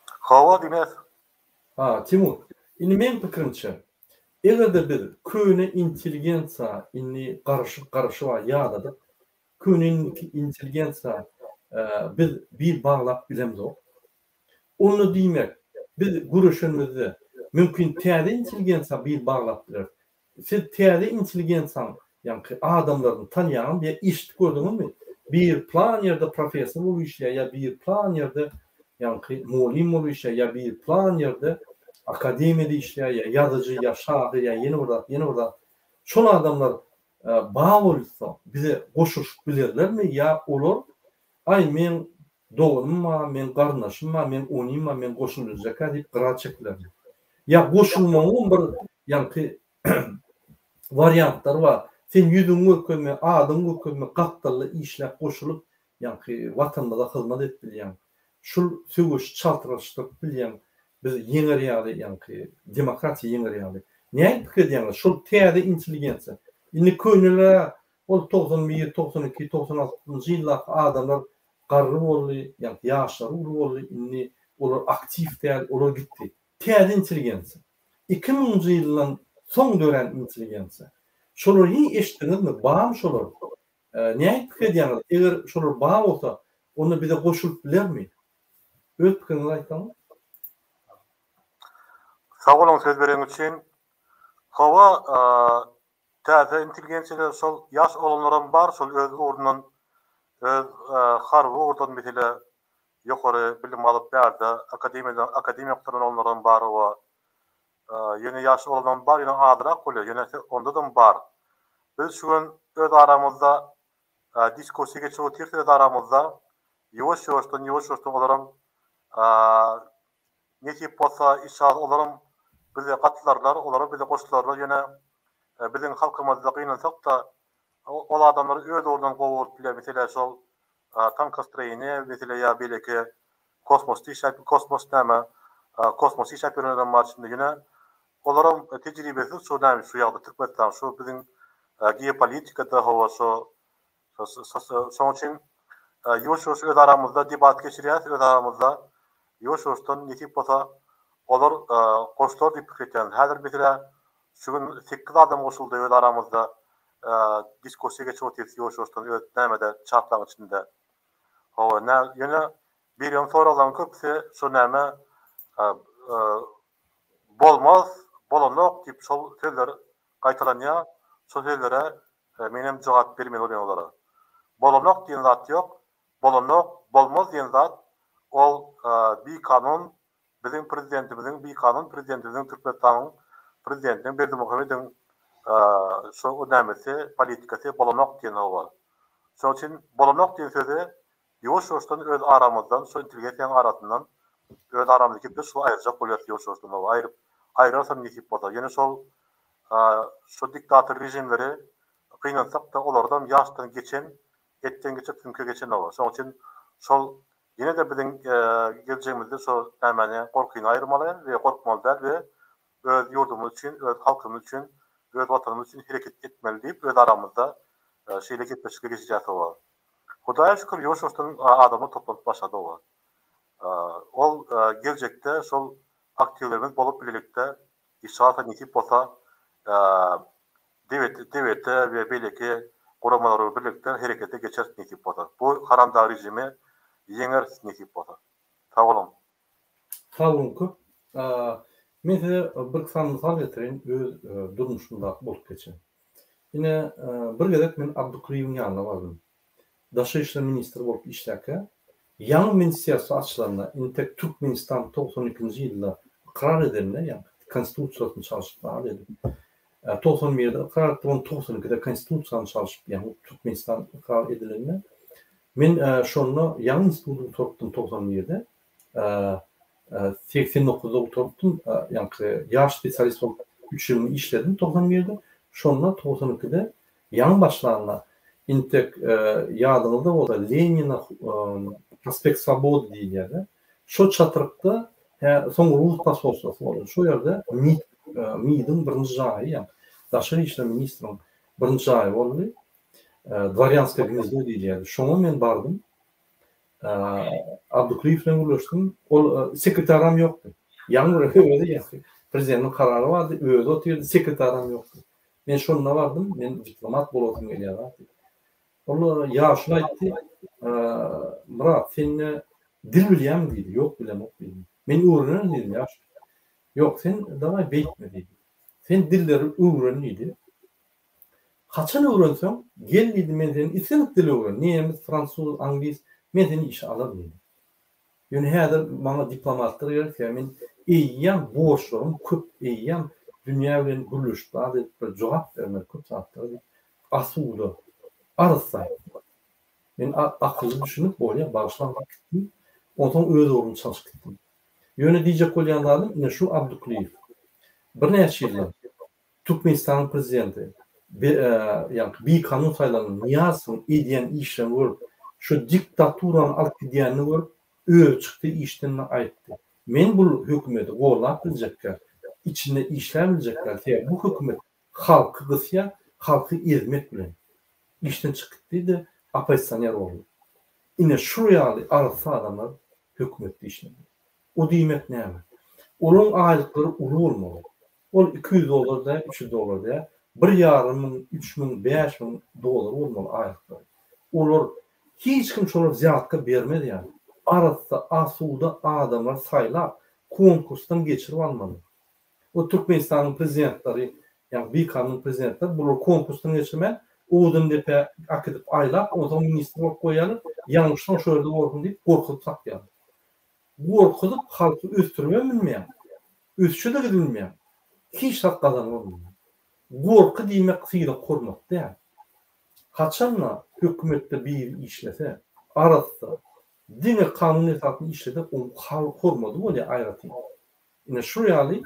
Speaker 2: Hawa diňe.
Speaker 1: Ha, Timur, indi meň pikirimçe, eger-de biz köne intelligensiýa indi garyşyp garyşyba ýadadyk, köne intelligensiýa biz bil baglap bilemzok. Onda diýmek, biz göreşenimizde mümkin täze intelligensiýa bil baglap bileris. Siz täze intelligensiýaň, ýaňky adamlaryny tanýaňyzmy ýa eşidip gördüňizmi? Biri plan ýerde professor bolup işleýär ýa biri plan ýerde ýaňky mugallym bolup işleýär ýa biri plan ýerde akademiýada işleýär ýa ýazyjy ýa şahyr ýa ýene bir zat, ýene bir zat. Şol adamlar bar bolsa bize goşulyşyp bilerlermi ýa olar aý meň Doganym bar, meň garyndaşym bar, meň onym bar, men goşulyljak-a diýip gyra çekilerdi. Ýa goşulmagyňam bir ýaňky wariantlary bar. Sen ýüzüňi görkezme, adyňy görkezme, gapdalda işläp goşulyp, ýaňky Watanymyza hyzmat edip bilýäň. Şul söweşi çaltyrlaşdyryp bilýäň. Biz ýeňer ýaly, ýaňky demokratiýa ýeňer ýaly. Nähili pikir edýäňiz, şol täze intelligensiýa, indi köneler-ä Ol 91, 92, 96-njy ýyldaky adamlar garry boldy, ýagny ýaşlary uly boldy, indi olar aktiw däl, olar gitdi. Täze intelligensiýa. 2000-nji ýyldan soň dörän intelligensiýa. Şolary hiý eşitdiňizmi? Barmy şolar? Nähili pikir edýäňiz? Eger şolar bar bolsa, onda bize goşulyp bilermi? Öz pikiriňizi aýtsaňyz.
Speaker 2: Sag boluň söz bereniň üçin. Hawa, täze intelligensiýada şol ýaş oglanlaram bar, şol öz ugrundan, öz harby ugurdan mesele ýokary bilim alyp bärde akademiýadan akademiýa gutaran oglanlaram bar oba. Ýöne ýaş oglanam bar, ýöne azrak bolýar, ýöne ondadam bar. Biz şu gün öz aramyzda diskussiýa geçirip otyrys öz aramyzda. Ýuwaş-ýuwaşdan, ýuwaş-ýuwaşdan olaram nesip bolsa inşallah olaram bize gatylarlar, olaram bize goşularlar. Ýöne biziň halkymyzda gynansak-da ol adamlar öz ugrundan gowy bolup bilýär. Meselä şol tankostroýeniýe, mesele ýa beýleki kosmosda işläp, kosmos näme, kosmosda işläp ýörenlerem bar içinde. Ýöne olaram tejribesiz şu näme şu ýagdaý Türkmenistan şu biziň geopolitikada hawa şu şonuň üçin ýuwaş-ýuwaş öz aramyzda debat geçirýäs öz aramyzda ýuwaş-ýuwaşdan nesip bolsa olar goşular diýip pikir etýän. Häzir meselä şu gün sekiz adam goşuldy öz aramyzda diskussiýa geçip otyrys ýuwaş-ýuwaşdan öz nämede çatlaryň içinde. Hawa nä ýöne berýän soraglaryň köpüsi şo näme bolmaz, bolanok diýip şol sözler gaýtalanýar. Şol sözlere menem jogap bermeli bolýan olara. Bolanok diýen zat ýok. Bolanok, bolmaz diýen zat ol bikanun biziň prezidentimiziň bikanun prezidentimiziň Türkmenistanyň prezidentiniň Berdimuhamedowyň şo nämesi politikasy bolanok diýen hawa. Şonuň üçin bolanok diýen sözi ýuwaş-ýuwaşdan öz aramyzdan şo intelligensiýanyň arasyndan öz aramyzda gepleşip şol aýyrjak bolýarys ýuwaş-ýuwaşdan hawa aýryp aýyrarysam nesip bolsa. Ýöne şol şo diktator režimleri gynansak-da olardan ýaşdan geçen etden geçip süňke geçen hawa. Şonuň üçin şol Ýene-de biziň geljegimizde şo nämäni gorkyny aýyrmaly we gorkmaly däl we öz ýurdumyz üçin, öz halkymyz üçin, öz watanymyz üçin hereket etmeli diýip öz aramyzda şeýle gepleşikler geçirýäs oba. Hudaýa şükür ýuwaş-ýuwaşdan adamlar toplanyp başlady oba. Ol geljekde şol aktiwlerimiz bolup bilelikde Inşallah nesip bolsa DWT we beýleki guramalar bilen birlikde herekete geçeris nesip bolsa. Bu haramdag režimi ýeňeris nesip bolsa. Sag boluň.
Speaker 1: Sag boluň köp. Men size bir sany mysal getireýin öz durmuşymdaky bolup geçen. Ine bir gezek men Abdykulyýewiň ýanyna bardym. Daşary işler ministri bolup işläkä, ýaňy ministerstwo açylanda, intek Türkmenistan 92-nji ýylda ykrar edende, ýagny konstitusiýasyny çalşyp zat edip, 91-de ykrar etdi, ony 92-de konstitusiýany çalşyp, ýagny Türkmenistan ykrar edilende, men şonda ýaňy instituty gutarypdym 91-de, 89-da gutarypdym, ýaňky ýaş spesialist bolup üç ýylyny işledim 91-de, şonda 92-de Ýaňy başlanda, intek ýadyňyzda bolsa Lenina prospekt Swobody diýilýär-de. Şo çatrykda hä soň rus posolstwosy boldy. Şo ýerde MID MID-iň birinji jaýy ýa daşary işler ministriň birinji jaýy boldy. Dworýanskoýe gnezdo diýilýärdi. Şoňa men bardym. Abdykulyýew bilen gürleşdim. Ol sekretaram ýokdy. Ýaňy bir özi ýaňky prezidentiň karary bardy, özi otyrdy, sekretaram ýokdy. Men şonda bardym, men diplomat bolasym gelýär zat diýip. Ol ýaşuly aýtdy, Myrat, sen dil bilýäňmi diýdi. Ýok, bilemok diýdim. Men öwrenerin diýdim, ýaşuly. Ýok, sen dawaý beýtme diýdi. Sen dilleri öwren diýdi. Haçan öwrenseň, gel diýdi, men seni islendik dili öwren, nemes, fransuz, anglis, men seni işe alaryn diýdi. Ýöne häzir maňa diplomatlar gerek, sebäbi men eýýäm borçlarym köp, eýýäm dünýä bilen gürleşip zat edip bir jogap bermeli köp zatlara diýip, asuda, arassa aýtdy. Men akylly düşünip, bolýa, bagyşlaň diýip gitdim. Onsoň öz ugrumy çalşyp gitdim. Ýöne diýjek bolýan zadym, ine şu Abdykulyýew birnäçe ýyldan Türkmenistanyň prezidenti ýaňky bikanun saýlanan Nyýazowyň edýän işlerini görüp, şu diktaturany alyp gidýänini görüp, özi çykdy işden-de aýtdy. Men bul hökümeti gollap biljek däl, içinde işläp biljek däl, sebäbi bu hökümet halky gysýar, halky ezmek bilen. Işden çykyp gitdi-de, oppozisioner boldy. Ine şu ýaly arassa adamlar hökümetde işlemeli. O diýmek näme? Olaryň aýlyklary uly bolmaly. Ol 200 dollar däl, 300 dollar däl, bir ýarym müň, 3000, 5000 dollar bolmaly aýlyklary. Olar hiç kim şolara wzýatka bermez ýaly, arassa, asuda adamlary saýlap, konkursdan geçirip almaly. O Türkmenistanyň prezidentleri, ýagny bikanun prezidentler bulary konkursdan geçirmän, Owadandepä äkidip aýlap, onsoň ministr bolup goýýarlar, ýalňyşsaň şo ýerde borsuň diýip gorkuzyp saklaýarlar. Gorkuzyp halky ösdüribem bilmeýäň, ösüşe-de gidibilmeýäň, hiç zat gazanybam bilmeýäň. Gorky diýmek sylag-hormat däl. Haçan-da hökümetde biri işlese, arassa, diňe kanun esasynda işlese oň hormady bolýar aýratyn. Ine şu ýaly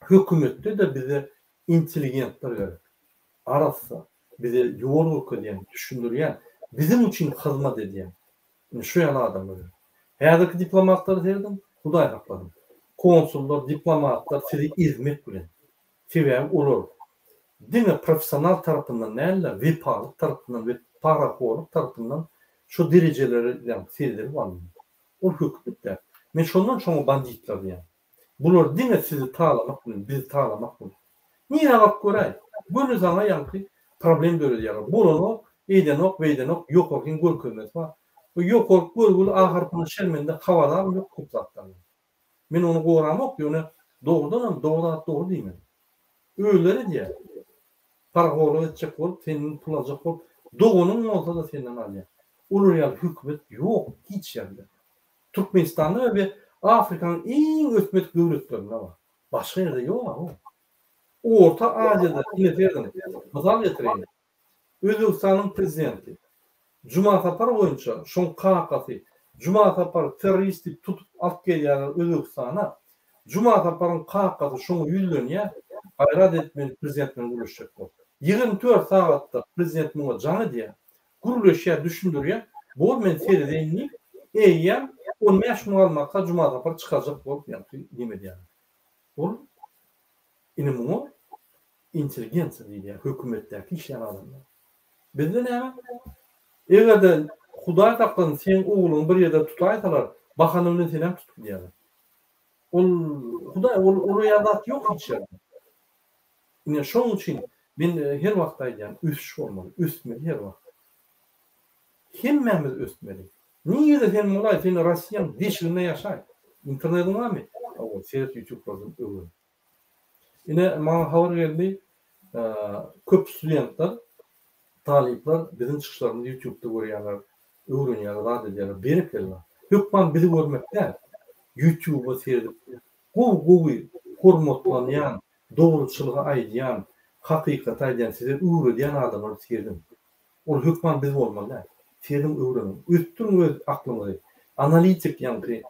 Speaker 1: hökümetde-de bize intelligentler gerek. Arassa, bize ýol görkezýän, düşündirýän, biziň üçin hyzmat edýän. Ine şu ýaly adamlar gerek. Häzirki diplomatlara serediň, Hudaý saklasyn. Konsullar, diplomatlar sizi ezmek bilen. Sebäbi olar diňe professional tarapyndan däl-de, wepalyk tarapyndan we parahorlyk tarapyndan şu derejelere ýagny seldirip alyndy. Ol hökümet däl. Men şondan şoňa banditler diýýän. Bular diňe sizi talamak bilen, bizi talamak bilen. Nirä baryp göräý, göni saňa ýaňky problem döredýärler. Bolanok, eýdenok, beýdenok, ýokarkyň görkezmesi bar. Bu ýokarky görgüli A harpyndan şermende habaram ýok köp zatlardan. Men ony goramok, ýöne dogrudanam dogry zat dogry diýmeli. Özleri edýär. Parahorlyk etjek bolup, senden pul aljak bolup, doganyň bolsa-da senden alýar. Olar ýaly hökümet ýok hiç ýerde. Türkmenistanda we Afrikanyň iň ösmedik döwletlerinde bar. Başga ýerde ýok-a. Orta Aziýada, ine serediň, mysal getireýin. Özbegistanyň prezidenti Juma Sapar boýunça şoň kakasy Juma Sapary terrorist diýip tutup alyp gelýärler Özbegistana. Juma Saparyň kakasy şoňa ýüzlenýär, gaýrat edip meni prezident bilen gürleşjek bol. 24 sagatda prezident muňa jaň edýär, gürleşýär, düşündirýär, bor men seredeýin diýip, eýýäm 15 gün galmaka Juma Sapary çykarjak bolup ýaňky neme edýärler. Ol ine muňa Intelligensiýa diýilýär hökümetdäki işleýän adamlar. Bizde näme? Eger-de Hudaý saklasyn seň ogluňy bir ýerde tutaýsalar, bahana bilen senem tutup gidýärler. Ol Hudaý ol olar ýaly zat ýok hiç ýerde. Ine şonuň üçin men her wagt aýdýan ösüş bolmaly, ösmeli her wagt. Hemmämiz ösmeli. Nirede sen bolaý, sen Rossiýaň deşiginde ýaşaý. Internediň barmy? Hawa, seret ýutublardan öwren. Ine, maňa habar geldi, köp studentler, talyplar biziň çykyşlarymyzy ýutubda görýärler, öwrenýärler, zat edýärler. Berekella! Hökman bizi görmek däl, ýutuba seredip, gowy-gowy hormatlanýan, dogruçylygy aýdýan, hakykaty aýdýan, size öwredýän adamlary serediň. Ol hökman biz bolmaly däl. Serediň, öwreniň. Ösdüriň öz aklyňyzy. Analitik ýaňky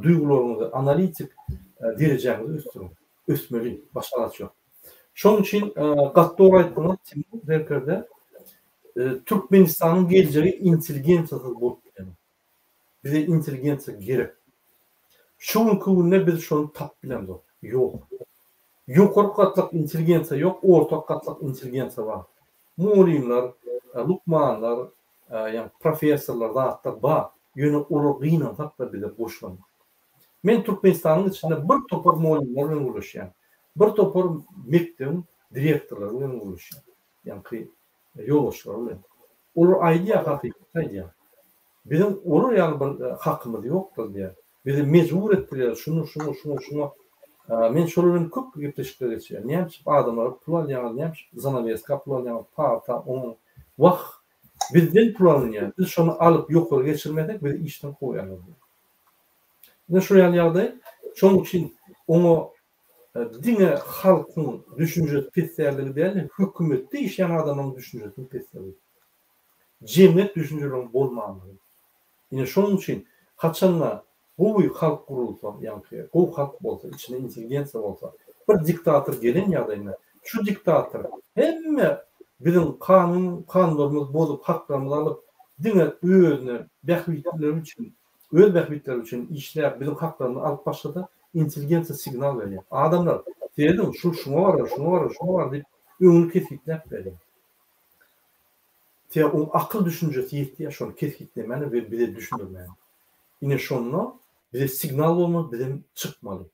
Speaker 1: duýgularyňyzy, analitik derejäňizi ösdüriň. Ösmeli, başga alaç ýok. Şonuň üçin gaty dogry aýtdyňyz, Timur serkerde, Türkmenistanyň geljegi intelligensiýasyz bolup bilenok. Bize intelligensiýa gerek. Şu günki günde biz şony tapyp bilemzok. Ýok. Ýokarky gatlak intelligensiýa ýok, ortaky gatlak intelligensiýa bar. Mugallymlar, lukmanlar, ýagny professorlar zatlar bar. Ýöne olar gynansak-da bize goşulanok. Men Türkmenistanyň içinde bir topar mugallymlar bilen gürleşýän. Bir topar mekdebiň direktorlary bilen gürleşýän. Ýaňky ýolbaşçylary bilen. Olar aýdýar, hakykaty aýdýar. Biziň olar ýaly bir hakymyz ýokdur diýýär. Bizi mejbur etdiler şuny, şuňa, şuňa, şuňa. Men şolar bilen köp gepleşikler geçirýän. Näme üçin adamlara pul alýaňyz, näme üçin zanaweska pul alýaňyz, parta, oň. Wah, bizden pul alynýar. Biz şony alyp ýokary geçirmesek, bizi işden kowýarlar diýýär. Ine şu ýaly ýagdaý. Şonuň üçin oňa diňe halkyň düşünjesi pes däldigi däl-de, hökümetde işleýän adamlaryň düşünjesiniň pesligi. Jemgyýet düşünjeleriň bolmanlygy. Ine şonuň üçin haçanda gowy halk gurulsa, ýaňky gowy halk bolsa, içinde intelligensiýa bolsa, bir diktator gelen ýagdaýynda şu diktator hemme biziň kanun kanunlarymyzy bozup, haklarymyzy alyp, diňe özüne bähbitleri üçin, öz bähbitleri üçin işläp, biziň haklarymyzy alyp başlasa, intelligensiýa signal berýär. Adamlar, serediň, şu şuňa barar, şuňa barar, şuňa barar diýip, öňüni kesgitläp berýär. Sebäbi oň akyl düşünjesi ýetýär şony kesgitlemäne we bize düşündirmäne. Ine şonda bize signal bolmaly bizem çykmaly.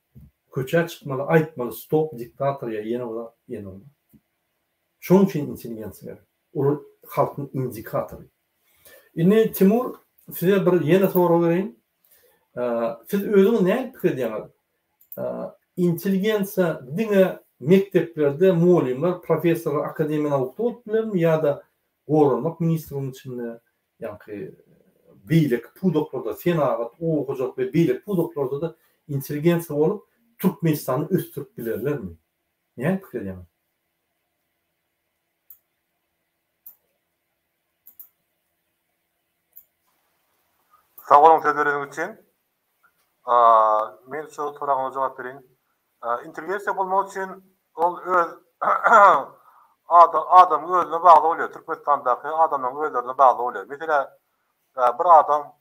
Speaker 1: Köçä çykmaly, aýtmaly stop diktator ýa ýene bir zat, ýene bir zat. Şonuň üçin intelligensiýa gerek. Olar halkyň indikatory. Indi Timur size bir ýene sorag bereýin. Siz özüňiz nähili pikir edýäňiz? Intelligensiýa diňe mekdeplerde mugallymlar, professorlar, akademiýa naukda bolup bilermi ýa-da Goranmak ministrliginiň içinde, ýaňky beýleki pudaklarda, senagat, oba hojalyk we beýleki pudaklarda-da intelligensiýa bolup Türkmenistany ösdürip bilerlermi? Nähili pikir edýäňiz?
Speaker 2: Sag boluň söz bereniňiz üçin. Men şu soragyňyza jogap bereýin. Intelligensiýa bolmak üçin ol öz adamyň özüne bagly bolýar. Türkmenistandaky adamlaryň özlerine bagly bolýar. Meselä bir adam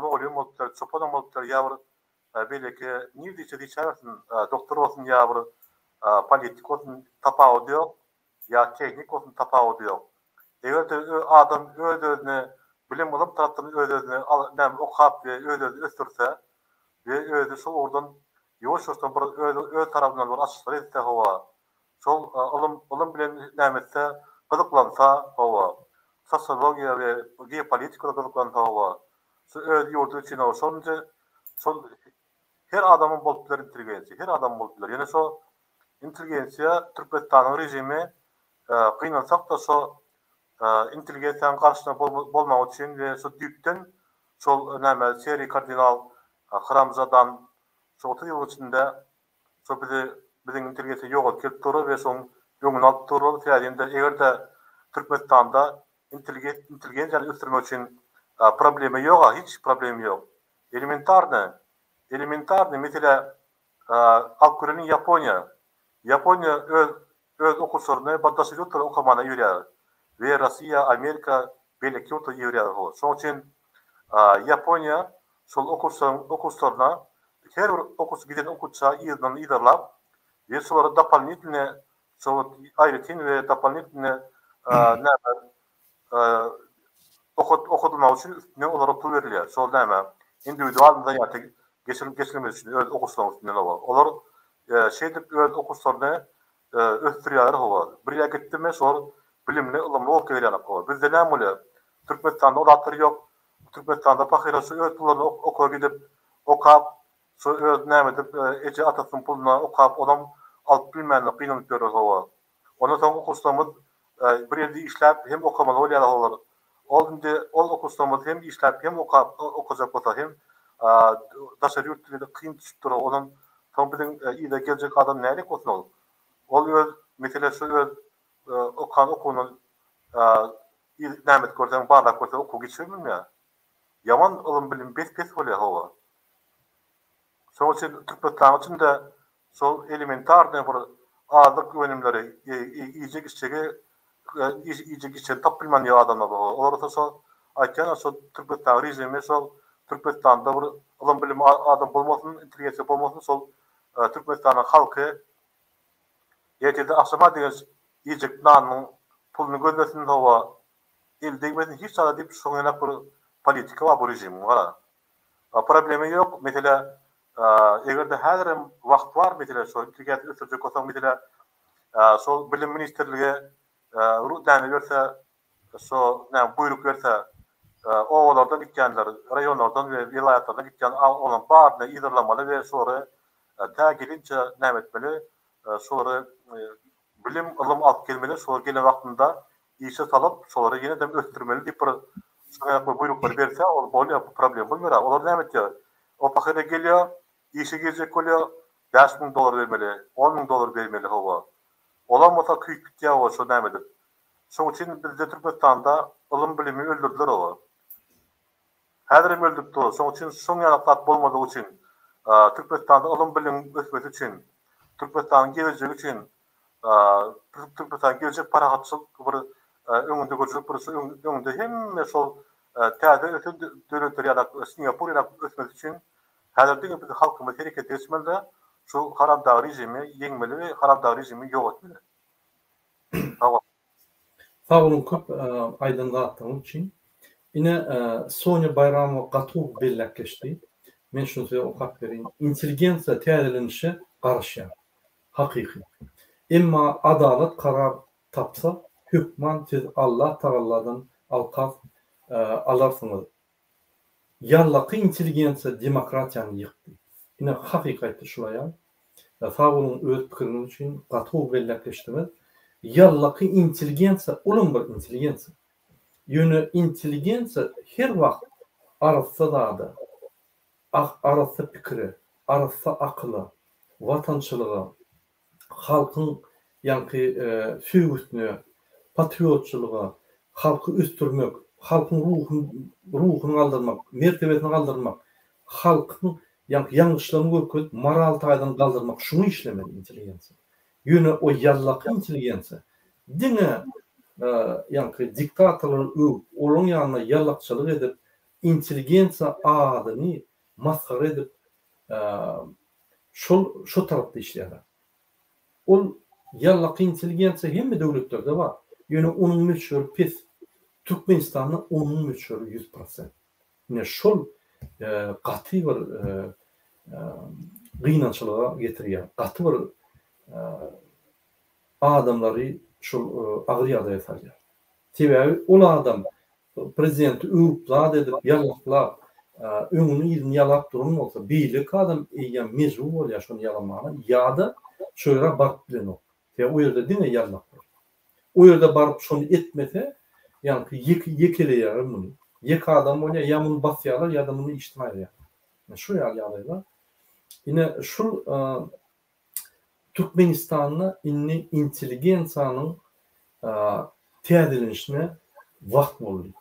Speaker 2: mugallym bolup biler, çopanam bolup biler ýa bir beýleki nirde işlese işläbersin, doktor bolsun ýa bir politik bolsun tapawudy ýok. Ýa tehnik bolsun tapawudy ýok. Eger-de adam öz-özüni bilim ylym tarapdan öz-özüni näme okap we öz-özüni ösdürse we özi şol ugurdan ýuwaş-ýuwaşdan bir öz öz tarapyndan bir açyşlar etse hawa şol ylym ylym bilen näme etse gyzyklansa hawa sosiologiýa we geopolitika gyzyklansa hawa şu öz ýurdy üçin hawa şonça şol her adamyň bolup biler intelligensiýa her adamyň bolup biler ýöne şo Intelgensiýa Türkmenistanyň režimi gynansak-da şo intelgensiýanyň garşysyna bolmagy üçin we şo düýpden şol näme Seriý kardinal Haramzadan şo 30 ýylyň içinde şo bizi biziň intelgensiýa ýok edip gelip durlar we şoň öňüni alyp durlar. Sebäbi indi eger-de Türkmenistanda intelgensiýany ösdürmek üçin problema ýog-a hiç problema ýok. Elementarny elementarny mesele Alyp göreliň Ýaponiýa. Ýaponiýa öz öz okuwçylaryny bir daşary ýurtlara okamana iberýär. We Rossiýa, Amerika, beýleki ýurtlara iberýär ho. Şonuň üçin Ýaponiýa şol okuwçylaryň okuwçylaryna her bir okuwçy giden okuwça yzyndan yzarlap we şolara dopolnitelny şol aýratyn we dopolnitelny näme Okat okadylmagy üçin üstünden olara pul berilýär. Şol näme? Indiwidual zanýatiýa geçirilip geçirilmesi üçin öz okuwçylaryň üstünden hawa. Olar şeýdip öz okuwçylaryny ösdürýärler hawa. Bir ýere gitdimi şolar bilimli, ylymly bolup gelýärler hawa. Bizde näme bolýar? Türkmenistanda o zatlar ýok. Türkmenistanda pahyra şu öz pullaryna okuwa gidip okap, şu öz näme edip eje atasynyň puluna okap onam alyp bilmänler gynanyp ýörler hawa. Ondan soň okuwçylarymyz bir ýerde işläp hem okamaly bolýarlar olar. Ol indi ol okuwçylarymyz hem işläp hem okap okajak bolsa hem daşary ýurt dilinde kyn düşüp dur. Ondan soň biziň yza geljek adam nälik bolsun ol. Ol öz mesele şu öz okan okuwyndan näme edip görseň barlap görseň okuw geçirip bilmeýär. Ýaman ylym bilim bes pes bolýar hawa. Şonuň üçin Türkmenistanyň içinde şol elementarnyý bir azyk önümleri, iýjek-içjegi, iýjek-içjegini tapyp bilmän ýör adamlar bar. Olar bolsa şol aýtýan şol Türkmenistanyň režimi şol Türkmenistanda bir ylym-bilim adam bolmasyn, intelligensiýa bolmasyn, şol Türkmenistanyň halky ertirden agşama deňeç iýjek nanynyň puluny gözlesin, hawa, eli degmesin hiç zada diýip şoň ýaly bir politika bar bu režimiň gara. Problema ýok, mesele eger-de häzirem wagt bar mesele şol intelligensiýa ösdürjek bolsaň mesele şol bilim ministrligi näme berse şo näme buýruk berse obalardan gitýänler raýonlardan we welaýatlardan gitýän olaryň baryny yzarlamaly we şolary tä gelinçe näme etmeli şolary Bilim, ylym alyp gelmeli, şolar gelen wagtynda işe salyp, şolary ýene-dem ösdürmeli diýip bir şoňa bir buýruklary berse, ol bolýar, bu problem bolmaýar. Olar näme etýär? O pahyr gelýär, işe girjek bolýar, 5000 dollar bermeli, 10000 dollar bermeli hawa. Olam bolsa küýüp gitýär hawa şo näme edip. Şoň üçin bizde Türkmenistanda ylym-bilimi öldürdiler hawa. Häzirem öldürip dur. Şoň üçin şoň ýaly zat bolmazlygy üçin, Türkmenistanda ylym-bilimiň ösmesi üçin, Türkmenistanyň gelejegi üçin, Türkmenistanyň geljek parahatçylyk bir öňünde görjek bir şu öňünde hemme şol täze ösen döwletler ýaly Singapur ýaly ösmesi üçin häzir diňe biz halkymyz herekete geçmelide şu haramdag režimi ýeňmeli we haramdag režimi ýok etmeli. Sag boluň.
Speaker 1: Sag boluň köp aýdan zatlaryňyz üçin. Ine Sonýa Baýramowa gaty gowy belläp geçdi. Men şuny size okap bereýin. Intelligensiýa täzelenişe garaşýar. Hakyky. Emma adalat karar tapsa, hökman siz Allah Tagalladan alkas alarsyňyz. Ýallaky intelligensiýa demokratiýany ýykdy. Ine hakyky aýtdy şul aýal. Sag boluň öz pikiriňiz üçin gaty gowy belläp geçdiňiz. Ýallaky intelligensiýa olam bir intelligensiýa. Ýöne intelligensiýa her wagt arassa zada, arassa pikire, arassa akyla, watançylyga, halkyň ýaňky söýgüsine, patriotçylyga, halky ösdürmek, halkyň ruhuny ruhuny galdyrmak, mertebesini galdyrmak, halkyň ýaňky ýalňyşlaryny görkezip, moral taýdan galdyrmak, şuňa işlemeli intelligensiýa. Ýöne o ýallaky intelligensiýa diňe ýaňky diktatorlary öwüp, olaryň ýanynda ýallakçylyk edip, intelligensiýa adyny masgara edip, şol şo tarapda işleýärler. Ol ýallaky intelligensiýa hemme döwletlerde bar. Ýöne onuň möçberi pes. Türkmenistanda onuň möçberi 100%. Ine şol gaty bir gynançlyga getirýär. Gaty bir adamlary şol agyr ýagdaýa salýar. Sebäbi ol adam prezidenti öwüp zat edip ýalaklap öňüni yzyny ýalap duran bolsa beýleki adam eýýäm mejbur bolýar şony ýalamaga ýa-da şo ýere baryp bilenok. Sebäbi o ýerde diňe ýalak bar. O ýerde baryp şony etmese ýaňky ýeke ýekeleýärler muny. Ýeke adam bolýar ýa muny basýarlar ýa-da muny işden aýyrýarlar. Ine şu ýaly ýagdaýlar. Ine şul Türkmenistanda indi intelligensiýanyň täzelenişine wagt boldy.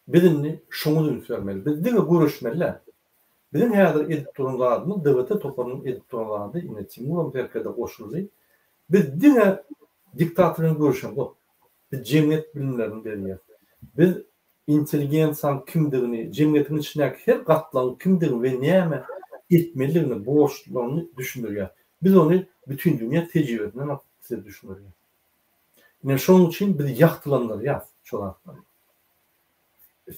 Speaker 1: Biz indi şoňa üns bermeli. Biz diňe göreşmeli däl. Biziň häzir edip duran zadymyz, DWT toparynyň edip duran zady, ine Timuram herkede goşuldy. Biz diňe diktator bilen göreşemzok. Biz jemgyýet bilimlerini berýäris. Biz intelligensiýanyň kimdigini, jemgyýetiň içindäki her gatlagyň kimdigini we näme etmelidigini, borçlaryny düşündirýär. Biz ony bütindünýä tejribesinden alyp size düşündirýäris. Ine şonuň üçin biz ýagtylandyrýarys şo zatlary.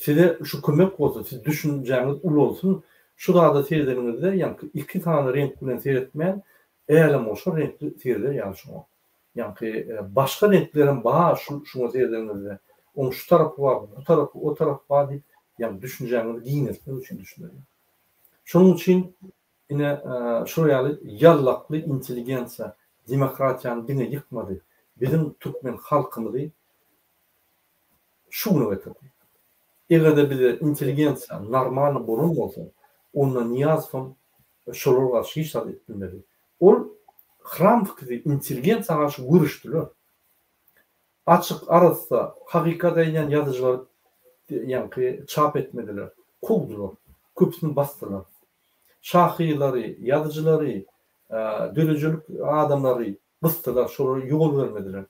Speaker 1: Size şu kömek bolsun, siz düşünjäňiz ulalsyn, şu zada seredeniňizde ýaňky iki sany reňk bilen seretmän, älemgoşar reňkli sereder ýaly şoňa. Ýaňky başga reňklerem bar şu şuňa seredeniňizde. Oň şu tarapy bar, bu tarapy, o tarapy bar diýip, ýagny düşünjäňizi giňeltmek üçin düşündirýän. Şonuň üçin ine şular ýaly ýallakly intelligensiýa demokratiýany diňe ýykmady, biziň türkmen halkymyzy şu güne getirdi. Eger-de bize intelligensiýa normalny bolan bolsa, onda Nyýazowam şolara garşy hiç zat edip bilmedi. Ol Hramowkizi intelligensiýa garşy göreşdiler. Açyk, arassa, hakykat aýdýan ýazyjylary ýaňky çap etmediler, kowdular, köpüsini basdylar. Şahyrlary, ýazyjylary, döredijilik adamlary gysdylar, şolara ýol bermediler.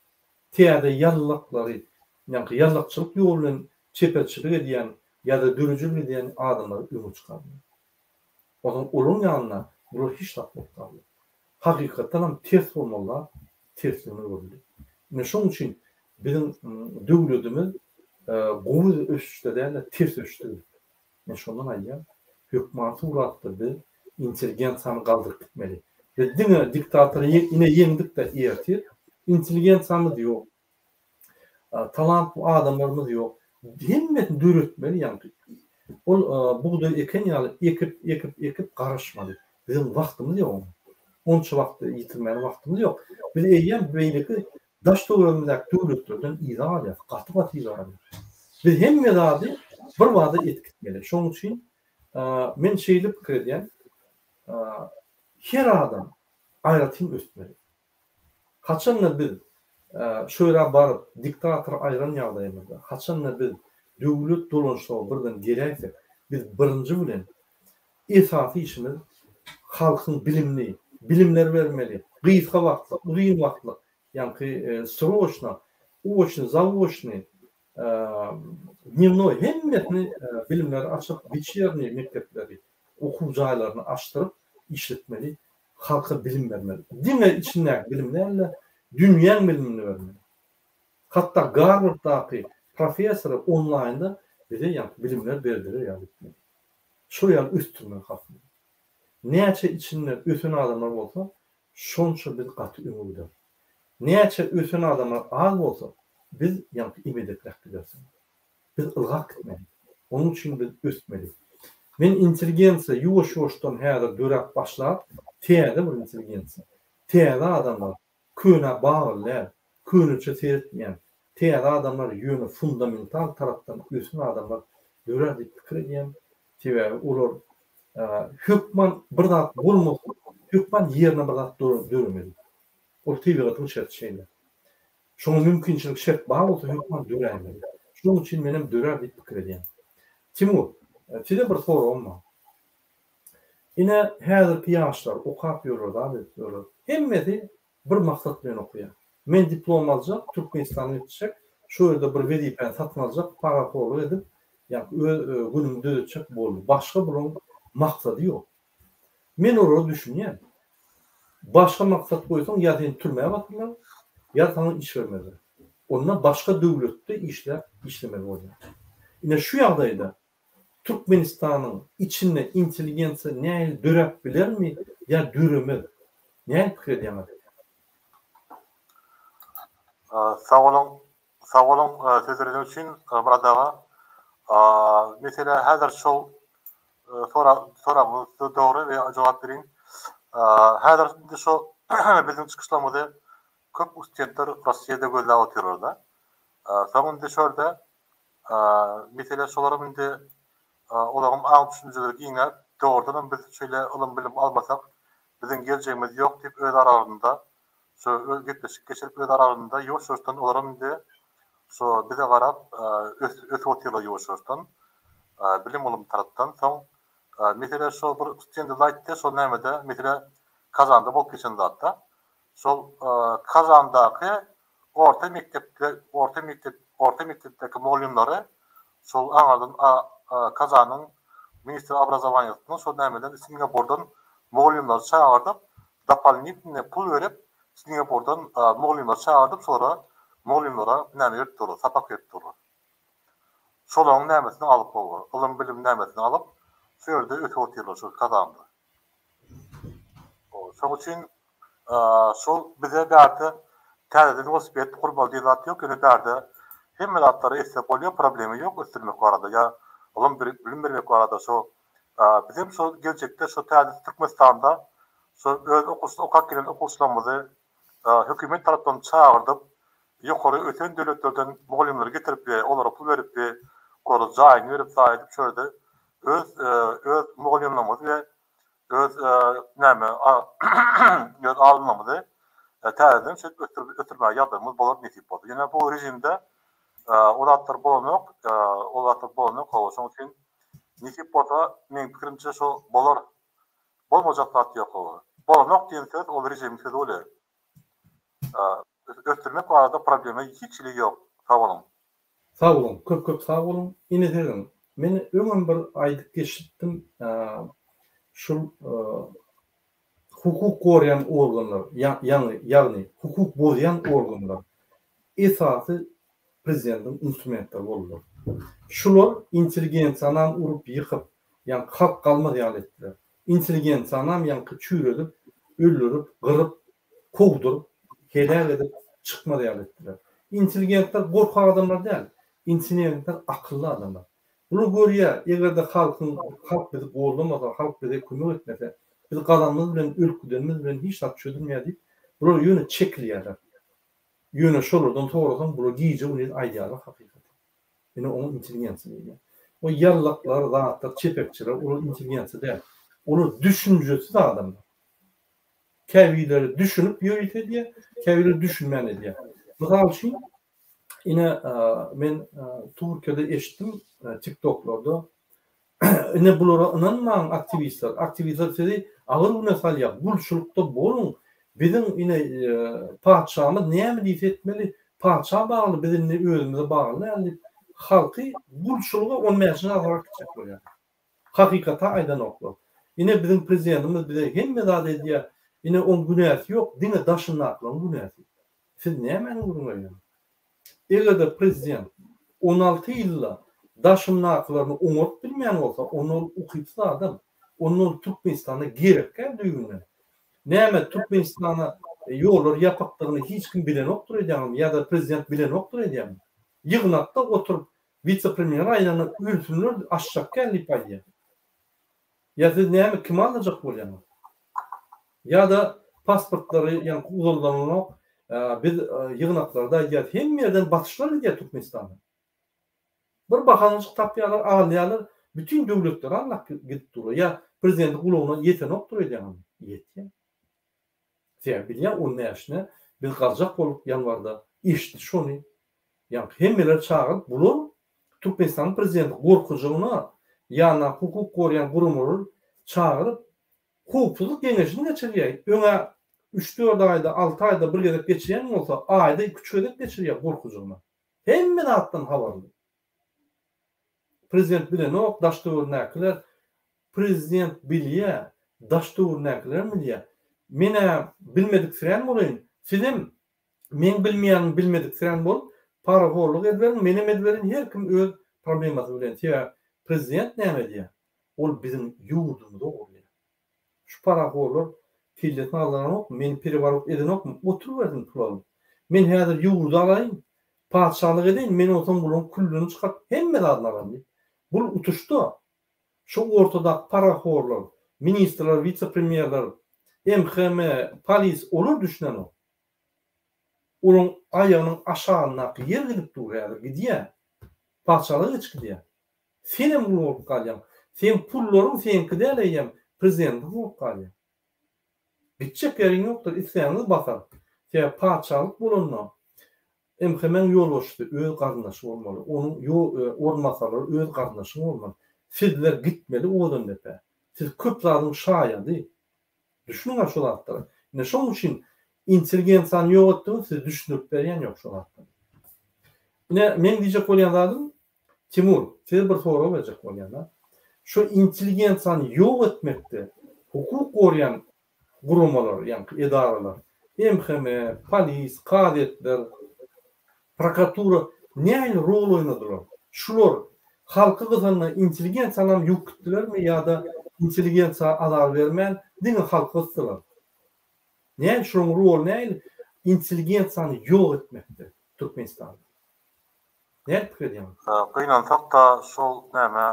Speaker 1: Täze ýallaklary, ýaňky ýallakçylyk ýoly bilen çeperçilik edýän ýa-da döredijilik edýän adamlary öňe çykardylar. Onsoň olaryň ýanynda bular hiç zat bolup galdy. Hakykatdanam ters bolmaly zat tersligine öwrüldi. Ine şonuň üçin biziň döwletimiz gowy ösüşde däl-de, ters ösüşde gidip. Men şondan aýdýan, hökmany suratda biz intelligensiýany galdyryp gitmeli. Biz diňe diktatory ine ýeňdik-de ertir intelligensiýamyz ýok. Talantly adamlarymyz ýok. Hemmesini döretmeli ýaňky. Ol bugdaý eken ýaly ekip, ekip, ekip garaşmaly. Biziň wagtymyz ýok oňa. Onça wagty ýitirmäne wagtymyz ýok. Biz eýýäm beýleki daş töweregimizdäki döwletlerden yza galýarys. Gaty-gaty yza galýarys. Biz hemme zady bir bada edip gitmeli. Şonuň üçin men şeýle pikir edýän, her adam aýratyn ösmeli. Haçanda biz şu ýere baryp diktatory aýran ýagdaýymyzda, haçanda biz döwlet dolanyşyga birden geläýsek, biz birinji bilen esasy işimiz halkyň bilimini, bilimler bermeli, gysga wagtlyk, uzyn wagtlyk, ýaňky sroçno, oçny, zaoçny, dnewnoý hemmesini bilimleri açyp, weçerniý mekdepleri, okuw jaýlaryny açdyryp işletmeli, halka bilim bermeli. Diňe içindäki bilim däl-de, dünýäň bilimini bermeli. Hatda Garwarddaky professory onlaýnda bize ýaňky bilimler berdirer ýaly etmeli. Şol ýaly ösdürmeli halkymyzy. Näçe içinde ösen adamlar bolsa, şonça biz gaty öňe gideris. Näçe ösen adamlar az bolsa, biz ýaňky emedekläp gideris. Biz ylgap gitmeli. Onuň üçin biz ösmeli. Men intelligensiýa ýuwaş-ýuwaşdan häzir döräp başlap, täze bir intelligensiýa, täze adamlar, könä bagly däl, köneçe seretmeýän, täze adamlar ýöne fundamental tarapdan ösen adamlar dörär diýip pikir edýän. Sebäbi olar hökman bir zat bolmasa, hökman ýerine bir zat döremeli. Ol tebigatyň şerti şeýle. Şoňa mümkinçilik şert bar bolsa hökman döräýmeli. Şonuň üçin menem dörär diýip pikir edýän. Timur, size bir soragym bar. Ine häzirki ýaşlar okap ýörler, zat edip ýörler. Hemmesi bir maksat bilen okaýar. Men diplom aljak, Türkmenistana gitjek, şo ýerde bir wezipäni satyn aljak, parahorlyk edip, ýa-da öz günümi düzetjek boldy. Başga bularyň maksady ýok. Men olara düşünýän. Başga maksat goýsaň ýa seni türmä basarlar, ýa saňa iş bermezler. Onda başga döwletde işläp işlemeli bolýar. Ine şu ýagdaýda Türkmenistanyň içinde intelligensiýa nähili döräp bilermi ýa döremez? Nähili pikir edýäňiz?
Speaker 2: Sag boluň, sag boluň söz bereniňiz üçin Myrat aga. Mesele häzir şol soragyňyz dogry we jogap bereýin. Häzir indi şo biziň çykyşlarymyzy köp studentler Rossiýada gözläp otyrlar-da. Soň indi şo ýerde Mesele şolaram indi olaryň aň-düşünjeleri giňäp, dogrudanam biz şeýle ylym-bilim almasak, biziň geljegimiz ýok diýip öz aralarynda şu gepleşik geçirip öz aralarynda ýuwaş-ýuwaşdan olaram indi şu bize garap ösüp otyrlar ýuwaş-ýuwaşdan bilim-ylym tarapdan. Soň mesele şo bir studentimiz aýtdy, şol nämede mesele Kazanda bolup geçen zatda. Şol Kazandaky orta mekdepde orta mekdep orta mekdepdäki mugallymlary şol aňardan Kazanyň ministr obrazowaniýasyndan şol nämeden Singapurdan mugallymlary çagyrdyp dopolnitnyý pul berip Singapurdan mugallymlary çagyrdyp şolara mugallymlara näme berip durlar sapak berip durlar. Şolaryň nämesini alyp ylym bilim nämesini alyp şu ýerde ösüp otyrlar şol Kazanda. Şoň üçin şol bize bärde täzeden welosiped gurmaly diýen zat ýok, ýöne bärde hemme zatlary etse bolýar, problema ýok ösdürmek barada ýa ylym bilim bermek barada şo bizem şo geljekde şo täze Türkmenistanda şo öz okuwçy okap gelen okuwçylarymyzy hökümet tarapdan çagyrdyp ýokary ösen döwletlerden mugallymlary getirip we olara pul berip we olara jaýyny berip zaý edip şo ýerde öz öz mugallymlarymyzy we öz näme öz alymlarymyzy täzeden şeýdip ösdürip ösdürmäge ýagdaýymyz bolar nesip bolsa. Ýöne bu režimde o zatlar bolanok, o zatlar bolanok hawa şonuň üçin nesip bolsa meň pikirimçe şo bolar. Bolmajak zat ýok hawa. Bolanok diýen söz ol režimiň sözi bolýar. Ösdürmek barada problema hiç hili ýok. Sag boluň.
Speaker 1: Sag boluň köp köp sag boluň ine siziň men öňem bir aýdyp geçipdim şul hukuk gorýan organlar ýaňy ýagny hukuk bozýan organlar esasy prezidentiň instrumentleri boldular şular intelligensiýanam urup ýykyp ýaňky halk galmaz ýaly etdiler intelligensiýanam ýaňky çüýredip öldürip gyryp kowduryp, heläk edip, çykmaz ýaly etdiler. Intelligentler gorkak adamlar däl. Intelligentler akylly adamlar. Bular görýär, eger-de halkyň, halk bizi goldamasa, halk bize kömek etmese, biz gazanymyz bilen, ölüp gidenimiz bilen hiç zat çözülmeýär diýip, bular ýöne çekilýärler. Ýöne şolardan sorasaň, bular gije-gündiz aýdýarlar hakykaty. Ine oňa intelligensiýa diýilýär. O ýallaklar, zatlar, çepekçiler, olar intelligensiýa däl. Olar düşünjesiz adamlar. Käbirleri düşünip ýörite edýär, käbirleri düşünmän edýär. Mysal üçin, ine men Türkiýede eşitdim TikToklarda, ine bulara ynanmaň aktiwistler, aktiwistler sizi agyr güne salýar, gulçulykda boluň, biziň ine patyşamyz näme diýse etmeli, patyşa bagly, biz indi özümize bagly däl diýip, halky gulçulyga on bäşinji asyra äkitjek bolýar. Hakykaty aýdanoklar. Ine biziň prezidentimiz bize hemme zady edýär. Ine oň günäsi ýok, diňe daşyndakylaryň günäsi. Siz nämäni gürrüň berýäňiz? Eger-de prezident 16 ýylda daşyndakylaryny oňaryp bilmeýän bolsa, onda ol ukypsyz adam. Onda ol Türkmenistana gerekgä düýbünden. Näme Türkmenistana ýollar ýapykdygyny hiç kim bilenokdyr öýdýäňizmi ýa-da prezident bilenokdyr öýdýäňmi? Ýygnakda oturyp wise-premýer aýdanda ölsünler açjak däl diýip aýdýar. Ýa siz näme kimi aldajak bolýaňyz? Ýa-da pasportlary ýaňky uzaldanok biz ýygnaklarda aýdýarys hemme ýerden basyşlar gidýär Türkmenistana. Bir bahanajyk tapýarlar, alýarlar, bütin döwletleri aldap gidip durlar. Ýa prezidentiň gulagyna ýetenokdyr öýdýäňizmi? Ýetýär. Sebäbi bilýär on bäşine biz galjak bolduk ýanwarda, eşitdi şony. Ýaňky hemmeleri çagyryp bular Türkmenistanyň prezidenti gorkujygyna ýanyndaky hukuk goraýan guramalary çagyryp howpsuzlyk geňeşini geçirýär. Öňä üç-dört aýda, alty aýda bir gezek geçirýän bolsa, aýda iki-üç gezek geçirýär gorkujygyna. Hemme zatdan habarly. Prezident bilenok, daş-töwerindäkiler. Prezident bilýär, daş-töwerindäkilerem bilýär. Men-ä bilmediksirän bolaýyn, sizem meň bilmeýänimi bilmediksirän bolup, parahorluk ediberiň, menem ediberin, her kim öz problemasy bilen. Sebäbi prezident näme edýär? Ol biziň ýurdumyzy ogurlaýar. Şu parahorlar kellesini aldanokmy, meni pereworot edenokmy, oturybersin pul alyp. Men häzir ýurdy alaýyn, patyşalyk edeýin, men onsoň bularyň küllüni çykaryp hemme zadyny alaryn diýip. Bul utuşda şu ortadaky parahorlar, ministrler, wise-premýerler, MHM, polis olar düşünenok. Olaryň aýagynyň aşagyndaky ýer gidip dur häzir, gidýär. Patyşalyga geçip gidýär. Senem gul bolup galýaň. Seň pullaryň seňki däl eýýäm prezidentiň bolup galýar. Gitjek ýeriň ýokdur isläniňiz basar. Sebäbi patyşalyk bolanda MHM-iň ýolbaşçysy öz garyndaşy bolmaly, onuň orunbasarlary öz garyndaşyň bolmaly. Sizler gitmeli Owadandepä. Siz köp zadyň şaýady. Düşüniň-ä şu zatlara. Ine şoň üçin intelligensiýany ýok etdiňiz, size düşündirip berýän ýok şu zatlary. Ine meň diýjek bolýan zadym, Timur, size bir sorag berjek bolýan-da. Şu intelligensiýany ýok etmekde hukuk goraýan guramalar, ýaňky edaralar, MHM, polis, kazyýetler, Prokuratura nähili rol oýnadylar? Şular halky gysanda intelligensiýanam ýuwup gitdilermi ýa-da intelligensiýa azar bermän diňe halky gysdylar? Nähili şularyň roly nähili intelligensiýany ýok etmekde Türkmenistanda? Nädip pikir edýäňiz?
Speaker 2: Gynansak-da şol näme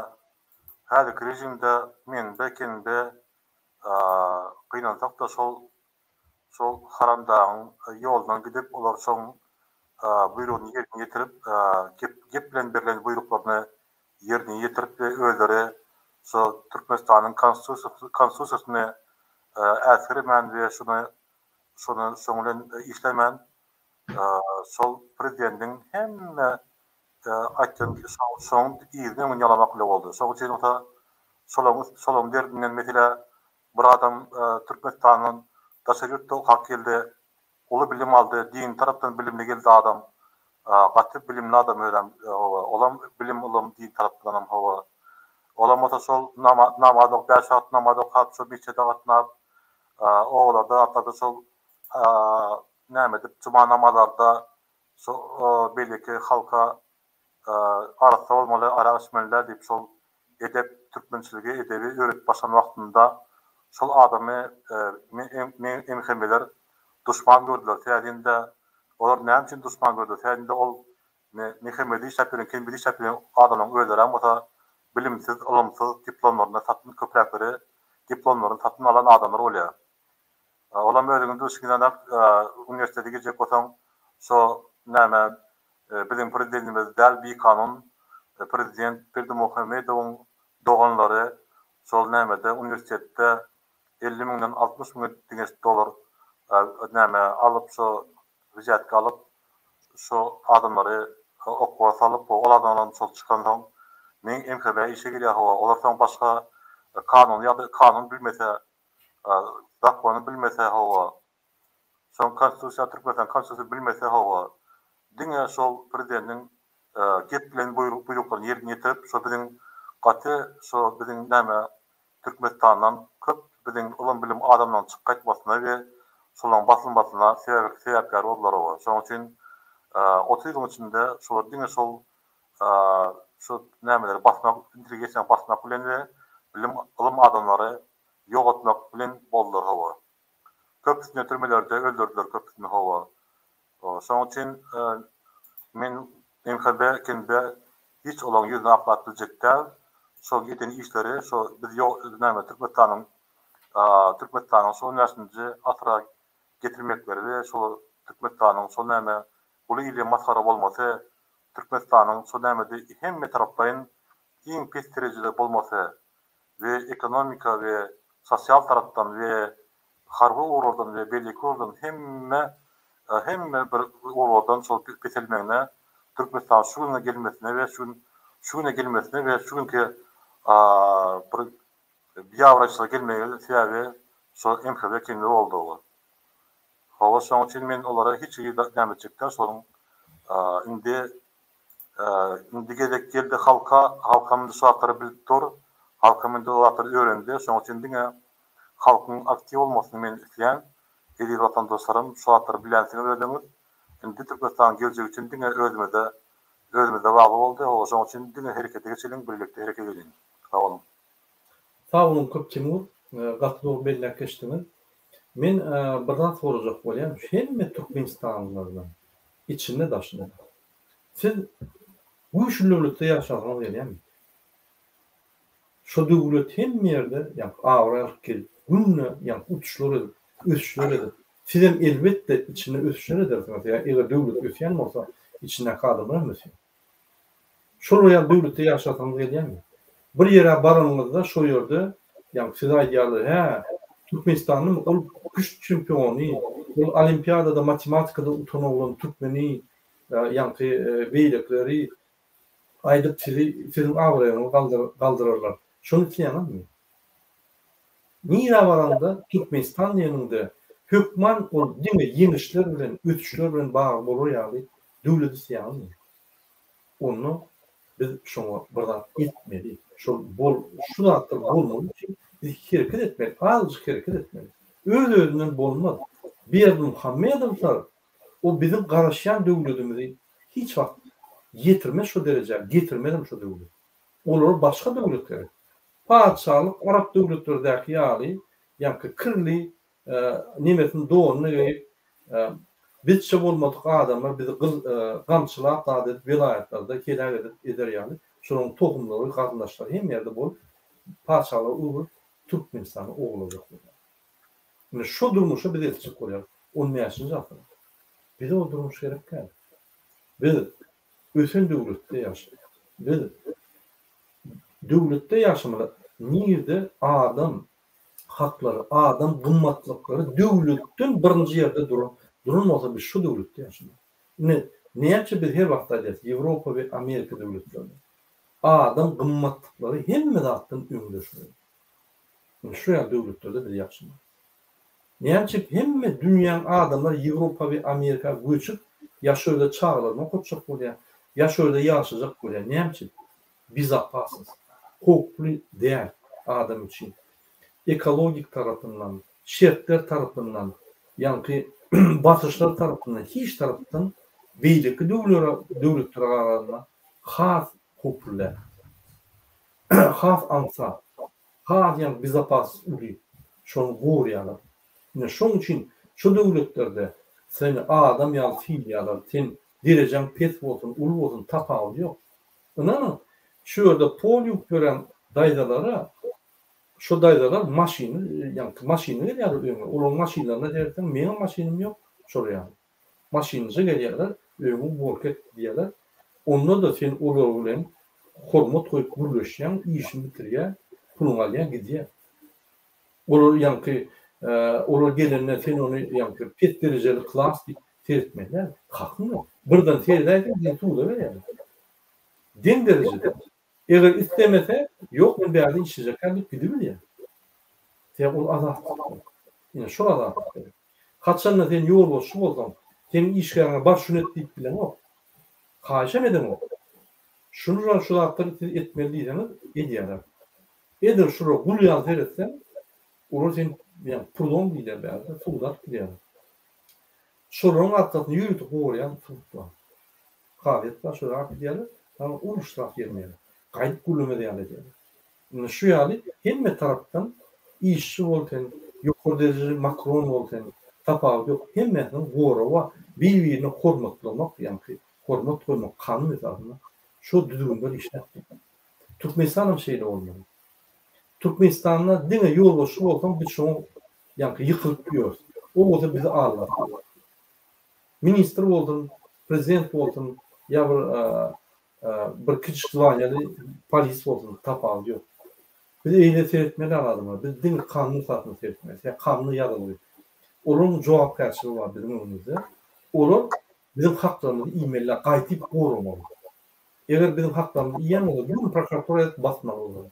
Speaker 2: häzirki režimde menbe kenbe gynansak-da şol Şol haramdagyň ýolundan gidip, olar şoň buýrugyny ýerine ýetirip, gep bilen berlen buýruklaryny ýerine ýetirip we özleri şo Türkmenistanyň Konstitusiýasyny äsgermän we şuny şony şoň bilen işlemän şol prezidentiň hemme aýtýan şoň yzyny öňüni ýalamak bile boldy. Şoň üçin bolsa şolaryň şolaryň derdinden meselä Bir adam Türkmenistandan daşary ýurtda okap geldi, uly bilim aldy, dini tarapdan bilimli geldi adam. Gaty bilimli adam özem, hawa, olam bilim ylym din tarapdanam, hawa. Olam bolsa şol namaz ok, bäş wagt namaz okap, şol metjide gatnap, obalarda zatlarda şol näme edip, juma namazlarda şo beýleki halka arassa bolmaly, arak içmeli däl diýip şol edep, türkmençiligi, edebi öwredip başlan wagtynda şol adamy MHM-ler duşman gördüler. Sebäbi olar näme üçin duşman gördüler? Sebäbi ol MHM-de işläp ýören, KNB-de işläp ýören adamlaryň özlerem bolsa bilimsiz, ylymsyz, diplomlaryny satyn köpräkleri diplomlaryny satyn alan adamlar bolýar. Olam özüňiz bilşiňiz uniwersitete girjek bolsaň şo näme biziň prezidentimiz däl bikanun prezident Berdimuhamedowyň doganlary şol nämede uniwersitetde 50 müňden 60 müňe deňeç dollar näme alyp şo wzýatka alyp şo adamlary okuwa salyp ol adamlaram şol çykansoň meň MHB işe girýär hawa olar soň başga kanuny ýagdaý kanun bilmese Zakony bilmese hawa. Soň konstitusiýa Türkmenistan konstitusiýa bilmese hawa. Diňe şol prezidentiň gep bilen buýruklaryny ýerine ýetirip şo biziň gaty şo biziň näme Türkmenistandan köp biziň ylym bilim adamlaryň çykyp gaýtmasyna we şolaryň basylmasyna sebäpkär boldular hawa. Şonuň üçin 30 ýylyň içinde şolar diňe şol şu nämeleri basmak intelligensiýany basmak bilen we bilim ylym adamlary ýok etmek bilen boldular hawa. Köpüsini türmelerde öldürdiler köpüsini hawa. Şonuň üçin men MHB KNB hiç olaryň ýüzüni aklap biljek däl. Şol eden işleri şo biz ýok näme Türkmenistanyň Türkmenistanyň şo on bäşinji asyra getirmekleri we şo Türkmenistanyň şol näme uly ile masgara bolmasy Türkmenistanyň şo nämede hemme taraplaýyn iň pes derejede bolmasy we ekonomika we sosial tarapdan we harby ugurlardan we beýleki ugurlardan hemme hemme bir ugurlardan şol peselmegine Türkmenistan şu güne gelmesine we şu gün şu güne gelmesine we şu günki bir biabraýçylyga gelmegine sebäbi şo MHB kemli boldy. Hawa şoň üçin men olara hiç hili näme etjek däl şolaryň indi Indi gezek geldi halka, halkam indi şu zatlary bilip dur, halkam indi o zatlary öwrendi, şonuň üçin diňe halkyň aktiw bolmasyny men isleýän, eziz watandaşlarym şu zatlary bilýänsiňiz özüňiz, indi Türkmenistanyň geljegi üçin diňe özümize özümize bagly boldy, hawa şonuň üçin diňe herekete geçeliň, birlikde hereket edeliň. Sag boluň.
Speaker 1: Sag boluň köp Timur, gaty dogry belläp geçdiňiz. Men bir zat sorajak bolýan, hemme türkmenistanlylardan, içinde daşynda. Siz güýçli döwletde ýaşasyňyz gelýärmi? Şo döwlet hemme ýerde ýaňky abraý alyp gelip, günde ýaňky utuşlar edip, ösüşler edip, sizem elbetde içinde ösüşler edersiňiz, ýa eger döwlet ösýän bolsa, içindäki adamlar hem ösýär. Şol ýaly döwletde ýaşasyňyz gelýärmi? Bir ýere baranyňyzda şo ýerde ýaňky size aýdýarlar, hä, Türkmenistanlymy ol küşt çempiony, ol olimpiadada matematikada utan oglan türkmeni, ýaňky beýlekileri aýdyp sizi siziň abraýyňyzy galdyrarlar. Şony isleýäňizmi? Nirä baraňda Türkmenistan diýeniňde hökman ol diňe ýeňişler bilen, ösüşler bilen bagly bolar ýaly döwlet isleýäňizmi? Onda biz şoňa bir zat etmeli. Şol bol şu zatlar bolmaly üçin biz hereket etmeli, azajyk hereket etmeli. Öz-özünden bolmaz. Berdimuhamedowlar o biziň garaşýan döwledimizi hiç wagt ýetirmez şo derejä, getirmezem şo döwlet. Olara başga döwlet gerek. Patyşalyk arap döwletlerdäki ýaly ýaňky kirli nemesini donuny geýip bizçe bolmadyk adamlar bizi gamçylap zat edip welaýatlarda heläk edip eder ýaly şolaryň tohumlary garyndaşlary hemme ýerde bolup patyşalyga öwrüp Türkmenistany ogurlajak bolýar. Ine şo durmuşa biz eltjek bolýarys on bäşinji asyra. Bize o durmuş gerek däl. Biz ösen döwletde ýaşaýarys. Biz döwletde ýaşamaly, nirde adam haklary, adam gymmatlyklary döwletden birinji ýerde duran duran bolsa biz şo döwletde ýaşamaly. Indi näçe biz her wagt aýdýarys Ýewropa we Amerika döwletlerinde adam gymmatlyklary hemme zatdan öňde şular. Indi şu ýaly döwletlerde biz ýaşamaly. Näme üçin hemme dünýäň adamlary Ýewropa we Amerika göçüp ýa şo ýerde çagalaryny okatjak bolýar, ýa şo ýerde ýaşajak bolýar. Näme üçin? Bezopasnost. Howply däl adam üçin. Ekologik tarapyndan, şertler tarapyndan, ýaňky basyşlar tarapyndan hiç tarapdan beýleki döwletlere garanda has howply däl. Has aňsat. Has ýaňky bezopasnost uly. Şony gorýarlar. Ine şoň üçin şo döwletlerde seni adam ýaly sylaýarlar. Sen derejäň pes bolsun, uly bolsun tapawudy ýok. Ynanyň, şu ýerde pol ýuwup ýören daýzalara şo daýzalar maşynly ýaňky maşynly gelýärler öýüňe. Olaryň maşynlaryna seretseň meňem maşynym ýok şol ýaly. Maşynlyja gelýärler, öýüňi uborka et diýýärler. Onda-da sen olar bilen hormat goýup gürleşýäň, işini bitirýär, puluňy alýar, gidýär. Olar ýaňky olar gelende sen ony ýaňky pes derejeli klas diýip seretmeli däl. Hakyň ýok. Birden seredäýseň seni suda berýärler. Deň derejede. Eger islemese, ýok men bärde işlejekkäm diýip gidibilýär. Sebäbi ol azatlyk. Ine şol azatlyk gerek. Haçanda sen ýolbaşçy bolsaň, seniň işgäriňe bar şuny et diýip bileňok. Haýyşam edeňok. Şuny şu zatlary siz etmeli diýseňiz edýärler. Edil şulara gul ýaly seretseň, olar seni ýa pulon diýilýär bärde, suwda alyp gidýärler. Şolaryň arkasyny ýörite goraýan sud bar. Kazyýet bar, şolara alyp gidýärler, saňa uly ştraf ýermeýärler. Gaýdyp gürlemez ýaly edýärler. Indi şu ýaly hemme tarapdan işçi bol sen, ýokary derejeli Makron bolsun, tapawudy ýok, hemmesiniň goragy bar. Bir-birini hormatlamak, ýaňky hormat goýmak kanun esasynda şo düzgünler işläp dur. Türkmenistan hem şeýle bolmaly. Türkmenistanda diňe ýolbaşçy bolsaň biz şoňa ýaňky ýykylyp ýörüs. O bolsa bizi aldar. Ministr bolsun, prezident bolsun ýa bir bir kiçijik zwaniýaly polis bolsun tapawudy ýok. Biz eýle seretmeli adamlar. Biz diňe kanun esasynda seretmeli. Sebäbi kanunda ýazylgy. Olaryň jogapkärçiligi bar biziň öňümizde. Olar biziň haklarymyzy iýmeliler, gaýtyp goramaly. Eger biziň haklarymyzy iýen bolsa, bu gün prokuratura ýazyp basmaly olary.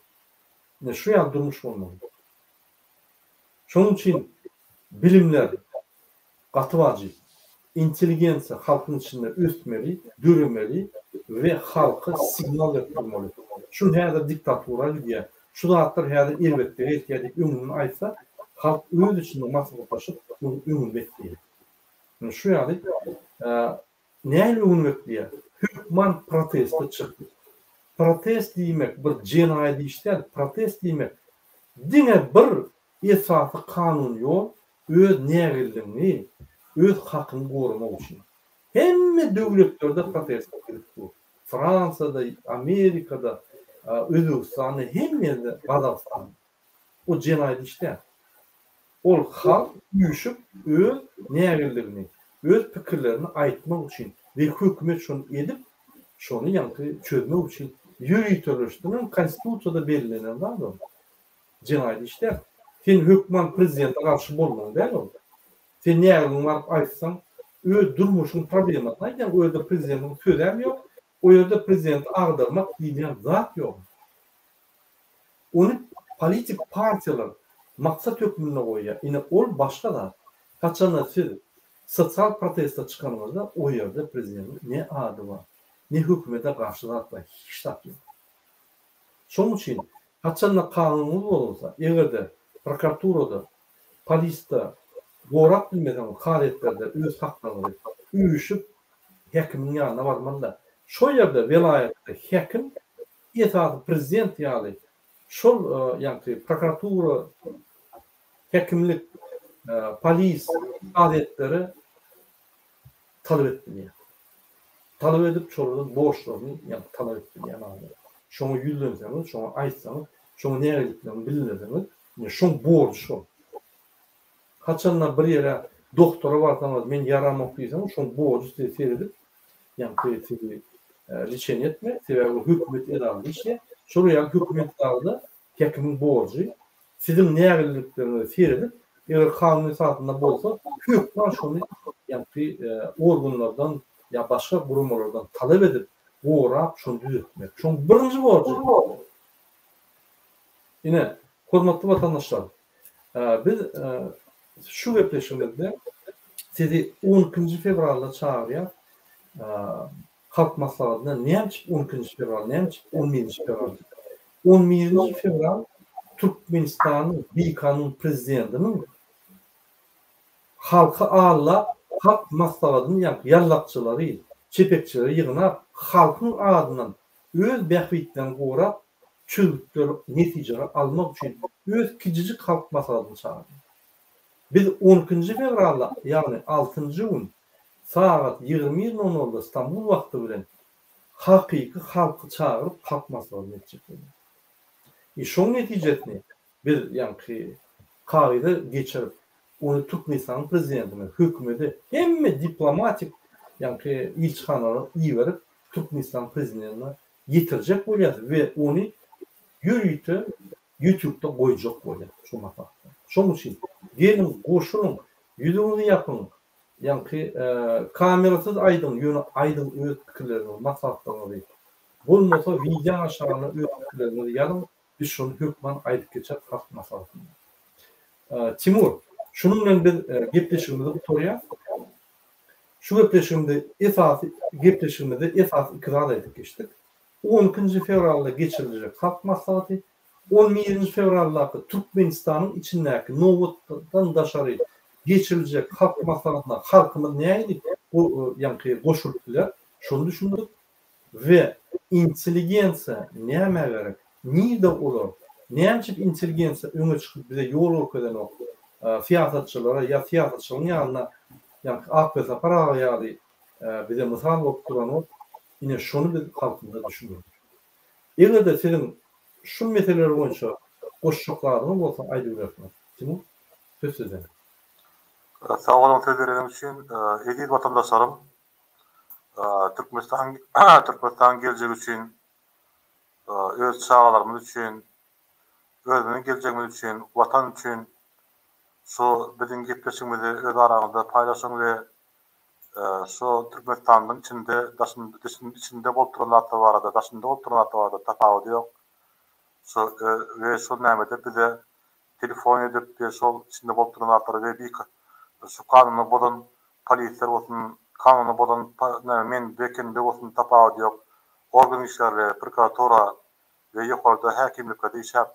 Speaker 1: Ine şu ýaly durmuş bolmaly. Şonuň üçin bilimler gaty wajyp. Intelligensiýa halkyň içinde ösmeli, döremeli we halka signal berip durmaly. Şu häzir diktatura gidýär, şu zatlar häzir erbetlige eltýär diýip öňünden aýtsa, halk öz içinde maslahatlaşyp, munuň öňüni bekleýär. Ine şu ýaly nähili öňüni bekleýär? Hökman proteste çykyp. Protest diýmek bir jenaýat iş däl, protest diýmek diňe bir esasy kanuny ýol öz nägilligiňi, öz hakyňy goramak üçin. Hemme döwletlerde protestler gidip dur. Fransiýada, Amerikada, Özbegistanda, hemme ýerde, Gazagystanda. O jenaýat iş däl. Ol halk üýşüp öz nägilligini, öz pikirlerini aýtmak üçin we hökümet şony edip, şony ýaňky çözmek üçin ýöriteleşdirilen konstitusiýada bellenen zat ol. Jenaýat iş däl. Sen hökman prezidente garşy bolmaly däl ol. Sen nägiligiňi baryp aýtsaň, öz durmuşyň problemasyny aýdýaň, o ýerde prezidentiň sözem ýok, o ýerde prezidenti agdarmak diýilýän zat ýok. Ony politik partiýalar maksat hökmünde goýýar. Ine ol başga zat. Haçanda siz sosial proteste çykanyňyzda o ýerde prezidentiň ne ady bar, ne hökümete garşy zat bar, hiç zat ýok. Şonuň üçin haçanda kanunyňyz bozulsa, eger-de prokuraturada, polisde gorap bilmeseňiz kazyýetlerde öz haklaryňyzy üýşüp häkimiň ýanyna barmaly-da. Şo ýerde welaýatda häkim esasy prezident ýaly şol ýaňky prokuratura, häkimlik, polis, kazyýetlere talap edip bilýär. Talap edip şolardan borçlaryny ýaňky talap edip bilýän adam. Şoňa ýüzlenseňiz, şoňa aýtsaňyz, şoňa nägileliklerini bildirseňiz, ine şoň borjy şol. Haçanda bir ýere doktora barsaňyz, men ýaramok diýseňiz, şoň borjy size seredip, ýaňky sizi liçeniýe etmek, sebäbi ol hökümet edarada işleýär. Şol ýaly hökümet edarada häkimiň borjy Siziň nägilelikleriňize seredip, eger kanun esasynda bolsa, hökman şony ýaňky organlardan ýa başga guramalardan talap edip, gorap, şony düzetmek. Şoň birinji borjy. Ine, hormatly watandaşlar, biz şu gepleşigimizde sizi on ikinji fewralda çagyrýas. Halk maslahatyna näme üçin on ikinji fewral, näme üçin on birinji fewral diýip. On birinji fewral Türkmenistanyň bikanun prezidentiniň halky aldap, halk maslahatyny ýa ýallakçylary, çepekçileri ýygnap, halkyň adyndan öz bähbitlerini gorap, çözgütler, netijeler almak üçin öz kiçijik halk maslahatyny çagyrdy. Biz on ikinji fewralda, ýagny altynjy gün Sagat 21 nol nolda Stambul wagty bilen hakyky halky çagyryp halk maslahatyny etjek bolýar. I şoň netijesini biz ýaňky kagyza geçirip ony Türkmenistanyň prezidentine, hökümete, hemme diplomatik ýaňky ilçihanalara iberip Türkmenistanyň prezidentine ýetirjek bolýas we ony ýörite Ýutubda goýjak bolýas şu maslahatda. Şoň üçin geliň goşulyň ýüzüňizi ýapyň Ýaňky kamerasyz aýdyň ýöne aýdyň öz pikirleriňizi maslahatlaryňyzy. Bolmasa wideoň aşagyna öz pikirleriňizi ýazyň biz şony hökman aýdyp geçeris halk maslahatynda. Timur şunuň bilen biz gepleşigimizi gutarýas. Şu gepleşigimde esasy gepleşigimizde esasy iki zat aýdyp geçdik. On ikinji fewralda geçiriljek halk maslahaty On birinji fewraldaky Türkmenistanyň içindäki nobatdan daşary geçiriljek Halk maslahatyna halkymyz nähili ýaňky goşulyp biler, şony düşündirdik we intelligensiýa nämä gerek, nirde olar, näme üçin intelligensiýa öňe çykyp bize ýol görkezenok? syýasatçylara ýa syýasatçylaryň ýanynda ýaňky Akbesapar aga ýaly bize mysal bolup duranok, ine şony biz halkymyza düşündirmeli. Eger-de siziň şu meseleler boýunça goşjak zadyňyz bolsa aýdybilersiňiz. Timur, söz sizde.
Speaker 2: Sag boluň söz bereniňiz üçin. Eziz watandaşlarym, Türkmenistan Türkmenistanyň geljegi üçin, öz çagalarymyz üçin, özümiziň geljegimiz üçin, Watan üçin şu biziň gepleşigimizi öz araňyzda paýlaşyň we şu Türkmenistanyň içinde, daşynda, içinde bolup duran zatlar barada, daşynda bolup duran zatlar barada tapawudy ýok. Şu we şol nämede bize telefon edip we şol içinde bolup duran zatlary we bir şu kanuny bozan polisler bolsun, kanuny bozan näme men kende bolsun tapawudy ýok. Organ işgärleri, prokuratura we ýokarda häkimliklerde işläp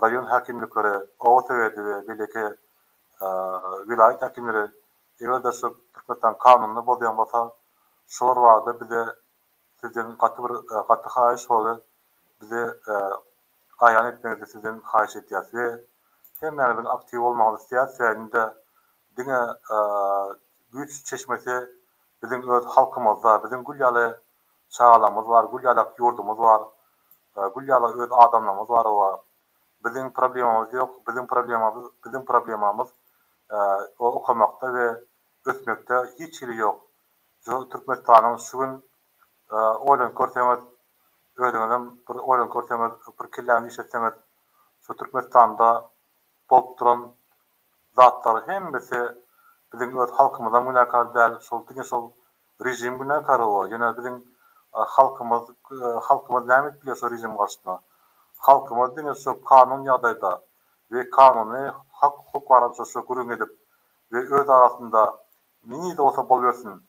Speaker 2: raýon häkimlikleri, oba soweti we beýleki welaýat häkimleri eger-de şu Türkmenistan kanunyny bozýan bolsa şolar barada bize sizden gaty bir gaty haýyş şolary bize aýan etmegiňizi sizden haýyş edýäs we hemmäňiziň aktiw bolmagyňyzy isleýäs sebäbi diňe güýç çeşmesi biziň öz halkymyzda biziň gül ýaly çagalarymyz bar gül ýalak ýurdumyz bar gül ýaly öz adamlarymyz bar oba biziň problemamyz ýok biziň problemamyz biziň problemamyz okamakda we ösmekde hiç hili ýok şu Türkmenistanyň şu gün oýlanyp görseňiz özüňizem bir oýlanyp görseňiz bir kelläňizi işletseňiz şu Türkmenistanda bolup duran zatlar hemmesi biziň öz halkymyzam günäkär däl şol diňe şol režim günäkär oba ýöne biziň halkymyz halkymyz näme edip bilýär şo režim garşysyna halkymyz diňe şu kanun ýagdaýda we kanuny hak hukuk barada şu gürrüň edip we öz arasynda nirde bolsa bolubersin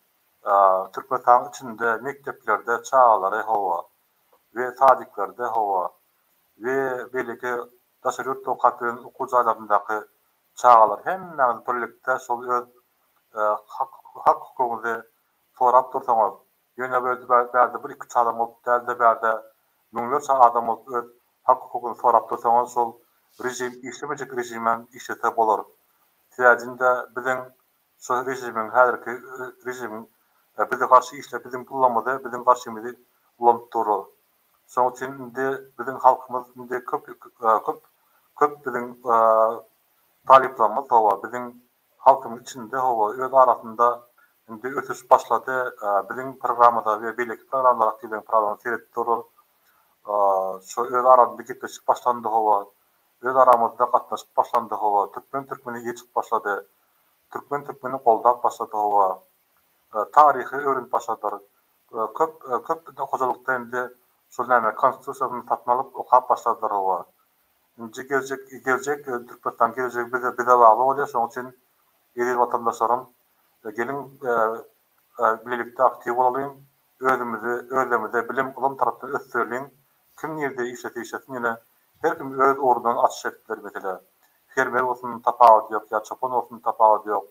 Speaker 2: Türkmenistanyň içinde mekdeplerde çagalary hawa we sadiklerde hawa we beýleki daşary ýurtda okap ýören okuw jaýlaryndaky çagalar hemmäňiz birlikde şol öz hak hukugyňyzy sorap dursaňyz ýöne bu ýerde bärde bir iki üç adam bolup dälde bärde müňlerçe adam bolup öz hak hukugyňyzy sorap dursaňyz şol režim işlemejek režimem işlese bolar sebäbinde biziň Şu režimiň häzirki režimiň bize garşy işläp biziň pullarymyzy biziň garşymyzy ulanyp durlar. Şonuň üçin indi biziň halkymyz indi köp köp köp biziň talyplarymyz hawa biziň halkymyz içinde hawa öz arasynda indi ösüş başlady biziň programmada we beýleki programmalar aktiwleriň programmasyna seredip durlar. Şu öz aramyzda gepleşik başlandy hawa öz aramyzda gatnaşyk başlandy hawa türkmen türkmeni ýe çykyp başlady. Türkmen türkmeni goldap başlady hawa. Taryhy öwrenip başladylar. Köp köp hojalykda indi şol näme konstitusiýasyny satyn alyp okap başladylar hawa. Nji geljek geljek Türkmenistanyň gelejegi bize bize bagly bolýar şonuň üçin eziz watandaşlarym geliň bilelikde aktiw bolalyň özümizi özlerimize bilim ylym tarapdan ösdüreliň Kim nirde işlese işlesin ýöne her kim öz ugrundan açyş edip biler mesele fermer bolsun tapawudy ýok ýa çopan bolsun tapawudy ýok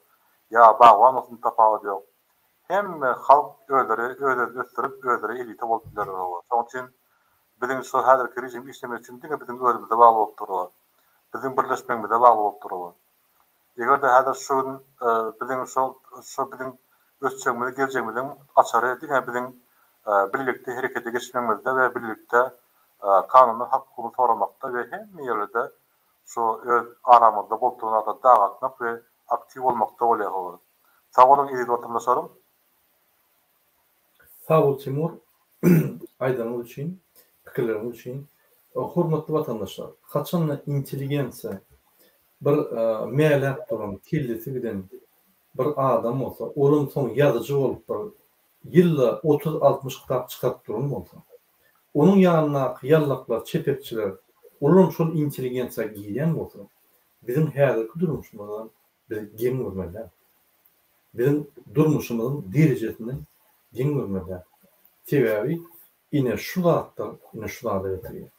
Speaker 2: ýa bagban bolsun tapawudy ýok hemme halk özleri öz özüni ösdürip özleri elita bolup bilerler hawa şoň üçin biziň şu häzirki režim işlemesi üçin diňe biziň özümize bagly bolup dur biziň birleşmegimize bagly bolup dur Eger-de häzir şu gün biziň şol şu biziň ösjegimiz, geljegimiziň açary diňe biziň birlikde herekete geçmegimizde we birlikde kanuny hak-hukugyny soramakda we hemme ýerlerde şu öz aramyzda bolup duran zatlary dargatmak we aktiw bolmakda bolýar hawa. Sag boluň eziz watandaşlarym.
Speaker 1: Sag bol Timur aýdanyň üçin, pikirleriň üçin. Hormatly watandaşlar, haçanda intelligensiýa bir mäläp duran, kellesi giden bir adam bolsa, olam soň ýazyjy bolup bir ýylda otuz-altmyş kitap çykaryp duran bolsa, onuň ýanyndaky ýallaklar, çepekçiler, olaram şol intelligensiýa girýän bolsa, biziň häzirki durmuşymyzdan biz geň görmeli däl. Biziň durmuşymyzyň derejesinden geň görmeli däl. Sebäbi ine şu zatlar ine şu zada getirýär.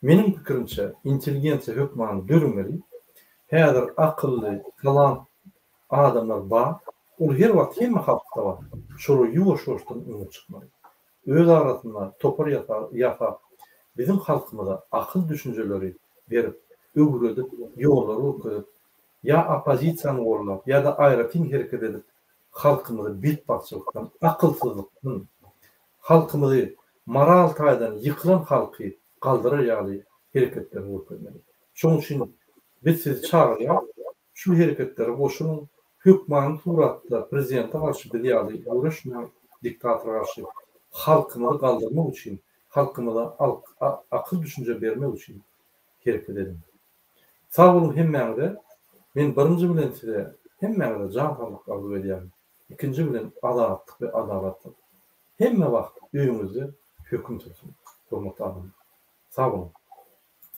Speaker 1: Meniň pikirimçe intelligensiýa hökman döremeli. Häzir akylly, talant adamlar bar. Ol her wagt hemme halkda bar. Şolar ýuwaş-ýuwaşdan öňe çykmaly. Öz arasynda topar ýasap, biziň halkymyza akyl düşünjeleri berip, öwredip, ýollary görkezip. Ýa oppozisiýany gollap, ýa-da aýratyn hereket edip halkymyzy betbagtçylykdan, akylsyzlykdan, halkymyzy moral taýdan ýykylan halky galdyrar ýaly hereketleri görkezmeli. Şonuň üçin biz sizi çagyrýarys, şu hereketlere goşulyň, hökmany suratda prezidente garşy biz ýaly göreşmäň, diktatora garşy halkymyzy galdyrmak üçin, halkymyza akyl-düşünje bermek üçin hereket ediň. Sag boluň hemmäňize, men birinji bilen size hemmäňize jan saglyk arzuw edýärin, ikinji bilen azatlyk we adalatlyk hemme wagt öýüňizde höküm sürsün, hormatly adamlar. Sag boluň.